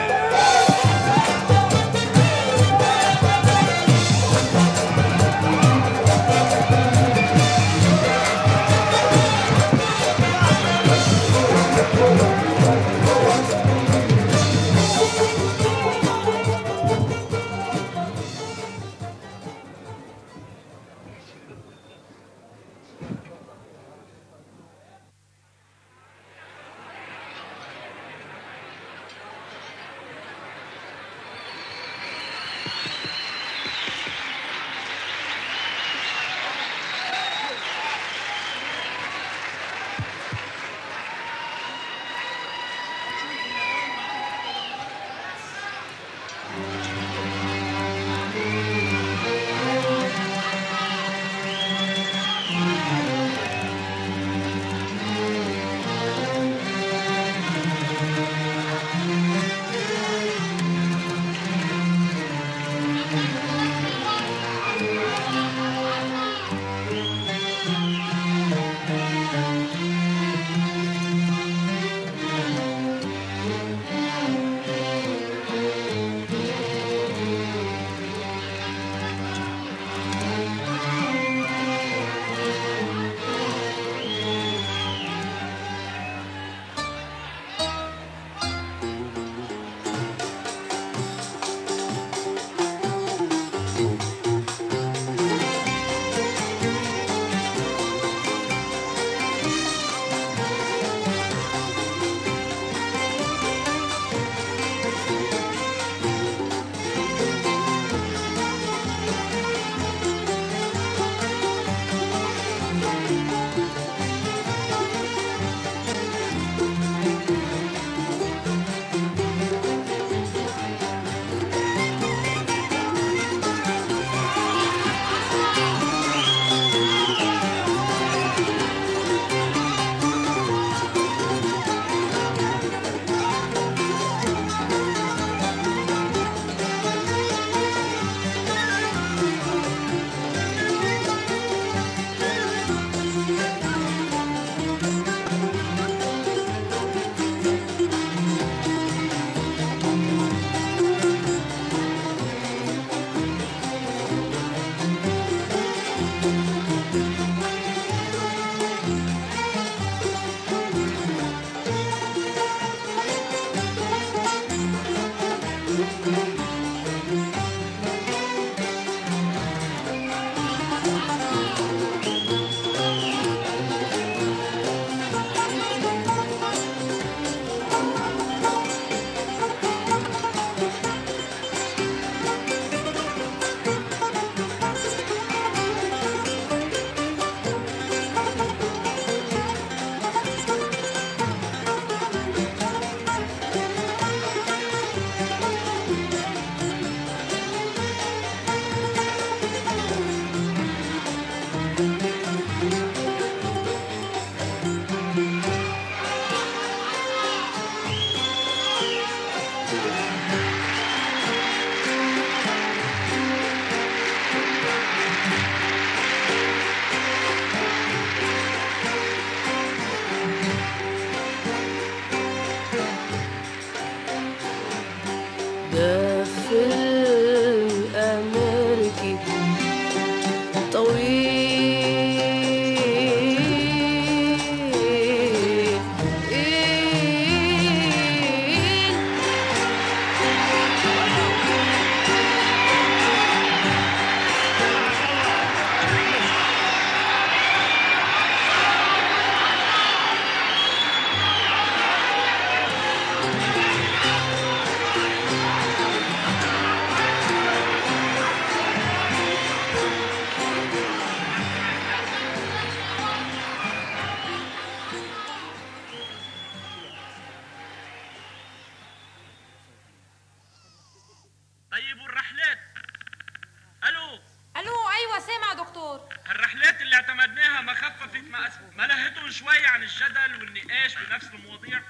زهقتهم شوي عن الجدل والنقاش بنفس المواضيع؟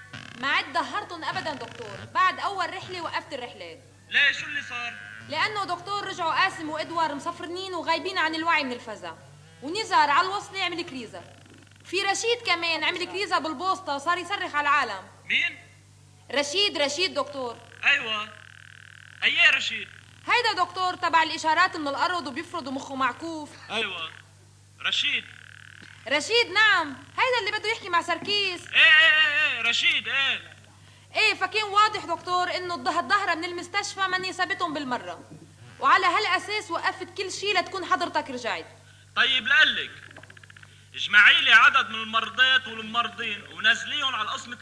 ما عاد ظهرتهم ابدا دكتور، بعد اول رحله وقفت الرحلات. ليه شو اللي صار؟ لانه دكتور رجعوا قاسم وادوار مصفرنين وغايبين عن الوعي من الفزع، ونزار على الوصلة عمل كريزه. في رشيد كمان عمل كريزه بالبوسطه، صار يصرخ على العالم. مين؟ رشيد رشيد دكتور. ايوه ايه رشيد؟ هيدا دكتور تبع الاشارات من الارض وبيفرض مخه معكوف. ايوه رشيد. رشيد نعم، هيدا اللي بده يحكي مع سركيس. ايه ايه ايه رشيد ايه. ايه فكان واضح دكتور انه الظهرة من المستشفى ما نسبتهم بالمرة، وعلى هالاساس وقفت كل شيء لتكون حضرتك رجعت. طيب لقلك اجمعي لي عدد من المرضات والممرضين ونزليهم على القسم 3،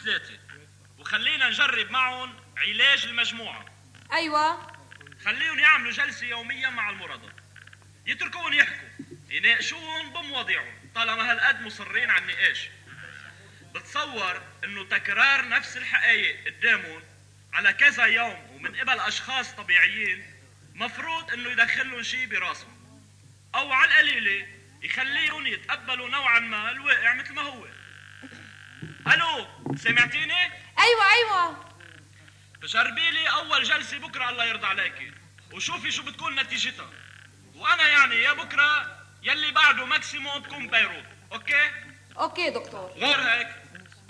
وخلينا نجرب معهم علاج المجموعة. ايوه خليهم يعملوا جلسة يوميا مع المرضى، يتركوهم يحكوا، يناقشوهم بمواضيعهم طالما هالقد مصرين على النقاش. بتصور انه تكرار نفس الحقائق قدامهم على كذا يوم ومن قبل اشخاص طبيعيين مفروض انه يدخلهم شيء براسهم، او على القليلة يخليهم يتقبلوا نوعا ما الواقع مثل ما هو. الو سمعتيني؟ ايوه ايوه. جربي لي اول جلسه بكره الله يرضى عليكي، وشوفي شو بتكون نتيجتها. وانا يعني يا بكره يلي بعده maximum بكون بيروت. okay؟ okay دكتور. غير هيك؟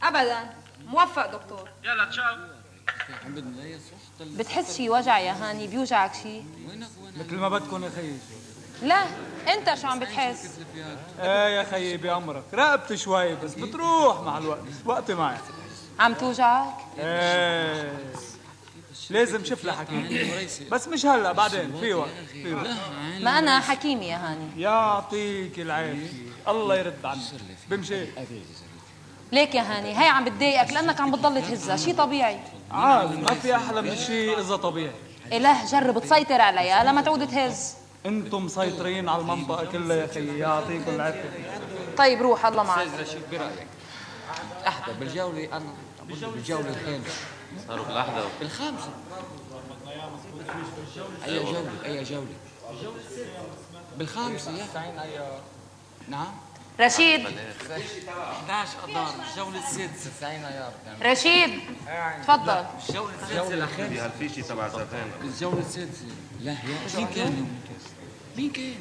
ابدا. موفق دكتور. يلا تشاو. بتحس شي وجع يا هاني؟ بيوجعك شي؟ مثل ما بدكم يا خيي. لا انت شو عم بتحس؟ ايه يا خيي بعمرك رقبتي شوي بس بتروح مع الوقت، وقتي معي. عم توجعك؟ ايه لازم شوف لها حكيم، بس مش هلا، بعدين في وقت في وقت. ما انا حكيمي يا هاني. يعطيك العافية، الله يرد عنك. بمشي. ليك يا هاني، هي عم بتضايقك لانك عم بتضل تهزها، شيء طبيعي. عاد ما في احلى من شيء اذا طبيعي. اله جرب تسيطر عليها لما تعود تهز. انتم مسيطرين على المنطقة كلها يا خيي، يعطيكم العافية. طيب روح الله معك. استاذ رشيد برايك احدى بالجولة، انا بالجولة الخامسة. صاروا بالاحدى بالخامسه. اي جولة؟ اي جولة؟ بالخامسه يا نعم رشيد. 11 اذار الجولة السادسة 90 ايار. رشيد تفضل. الجولة السادسة الخامسة هالفيشي تبع زمان. الجولة السادسة. لا يا مين كان؟ مين كان؟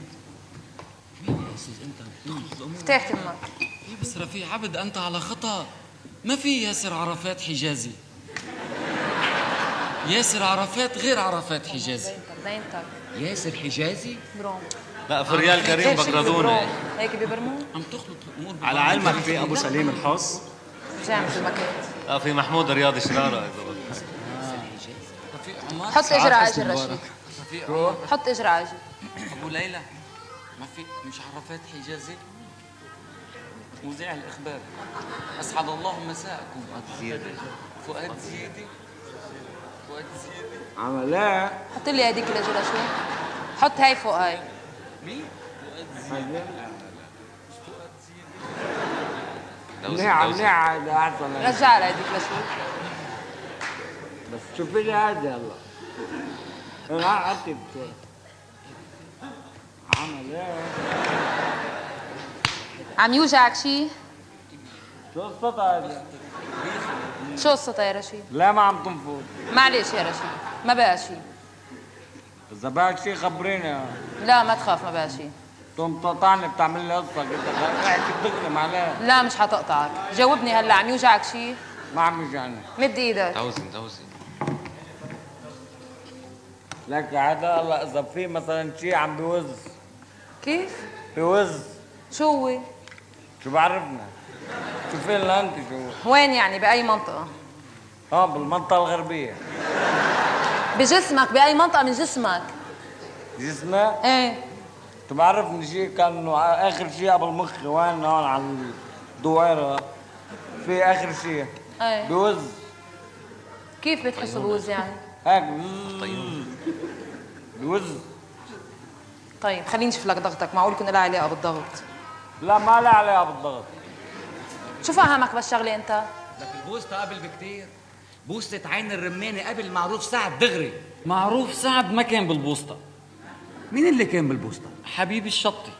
مين يا استاذ انت؟ فتحت تمك. إيه بس رفيع عبد انت على خطأ، ما في ياسر عرفات حجازي. ياسر عرفات غير عرفات حجازي. دينتك ياسر حجازي؟ بروم. لا فريال كريم بقردوني. هيك ببرمو؟ عم تخلط الامور. على علمك في ابو سليم الحص؟ رجع مثل ما كنت. لا في محمود رياضي شرارة اذا بدك. حط اجر على اجر رشيد. حط اجر على اجر. ابو ليلى ما في مش عرفات حجازي؟ مذيع الاخبار. اسعد الله مساءكم. فؤاد زيادة. فؤاد زيادة. فؤاد زيادة. عمل ايه؟ حط لي هذيك الاجر شو؟ حط هاي فوق هاي. مين؟ فؤاد زيادة. فؤاد زيادة. منيحة منيحة هذا أحسن. رجع لها هذيك لشو؟ بس شوفي لي هذا هلا. أنا عطيت. عمل ايه؟ عم يوجعك شيء؟ شو قصتها هذه؟ شو قصتها يا رشيد؟ لا ما عم تنفض. معلش يا رشيد، ما بقى شيء. إذا بقى شيء خبريني. لا ما تخاف ما بقى شيء. تقوم تقطعني بتعمل لي قصة كده، احكي بتغلم عليها. لا مش حتقطعك، جاوبني هلا عم يوجعك شيء؟ ما عم يوجعني. مد ايدك. توزن توزن. لك هذا هلا إذا في مثلا شيء عم بيوز. كيف؟ بيوز. شو هو؟ شو بعرفنا؟ شوفي لنا انت شو. وين يعني بأي منطقة؟ بالمنطقة الغربية. بجسمك بأي منطقة من جسمك؟ جسمي؟ ايه. شو بعرفني شيء كان آخر شيء قبل مخي وين هون على الدويرة في آخر شيء. ايه. بيوز. كيف بتحسه بوز يعني؟ هيك بيوز. طيب خليني اشوف لك ضغطك، معقول يكون لها علاقة بالضغط؟ لا ما لها علاقة بالضغط. شو فهمك بالشغلة أنت؟ لك البوسطة قبل بكتير، بوسطة عين الرمانة قبل معروف سعد دغري. معروف سعد ما كان بالبوسطة. مين اللي كان بالبوسطة؟ حبيبي الشطي.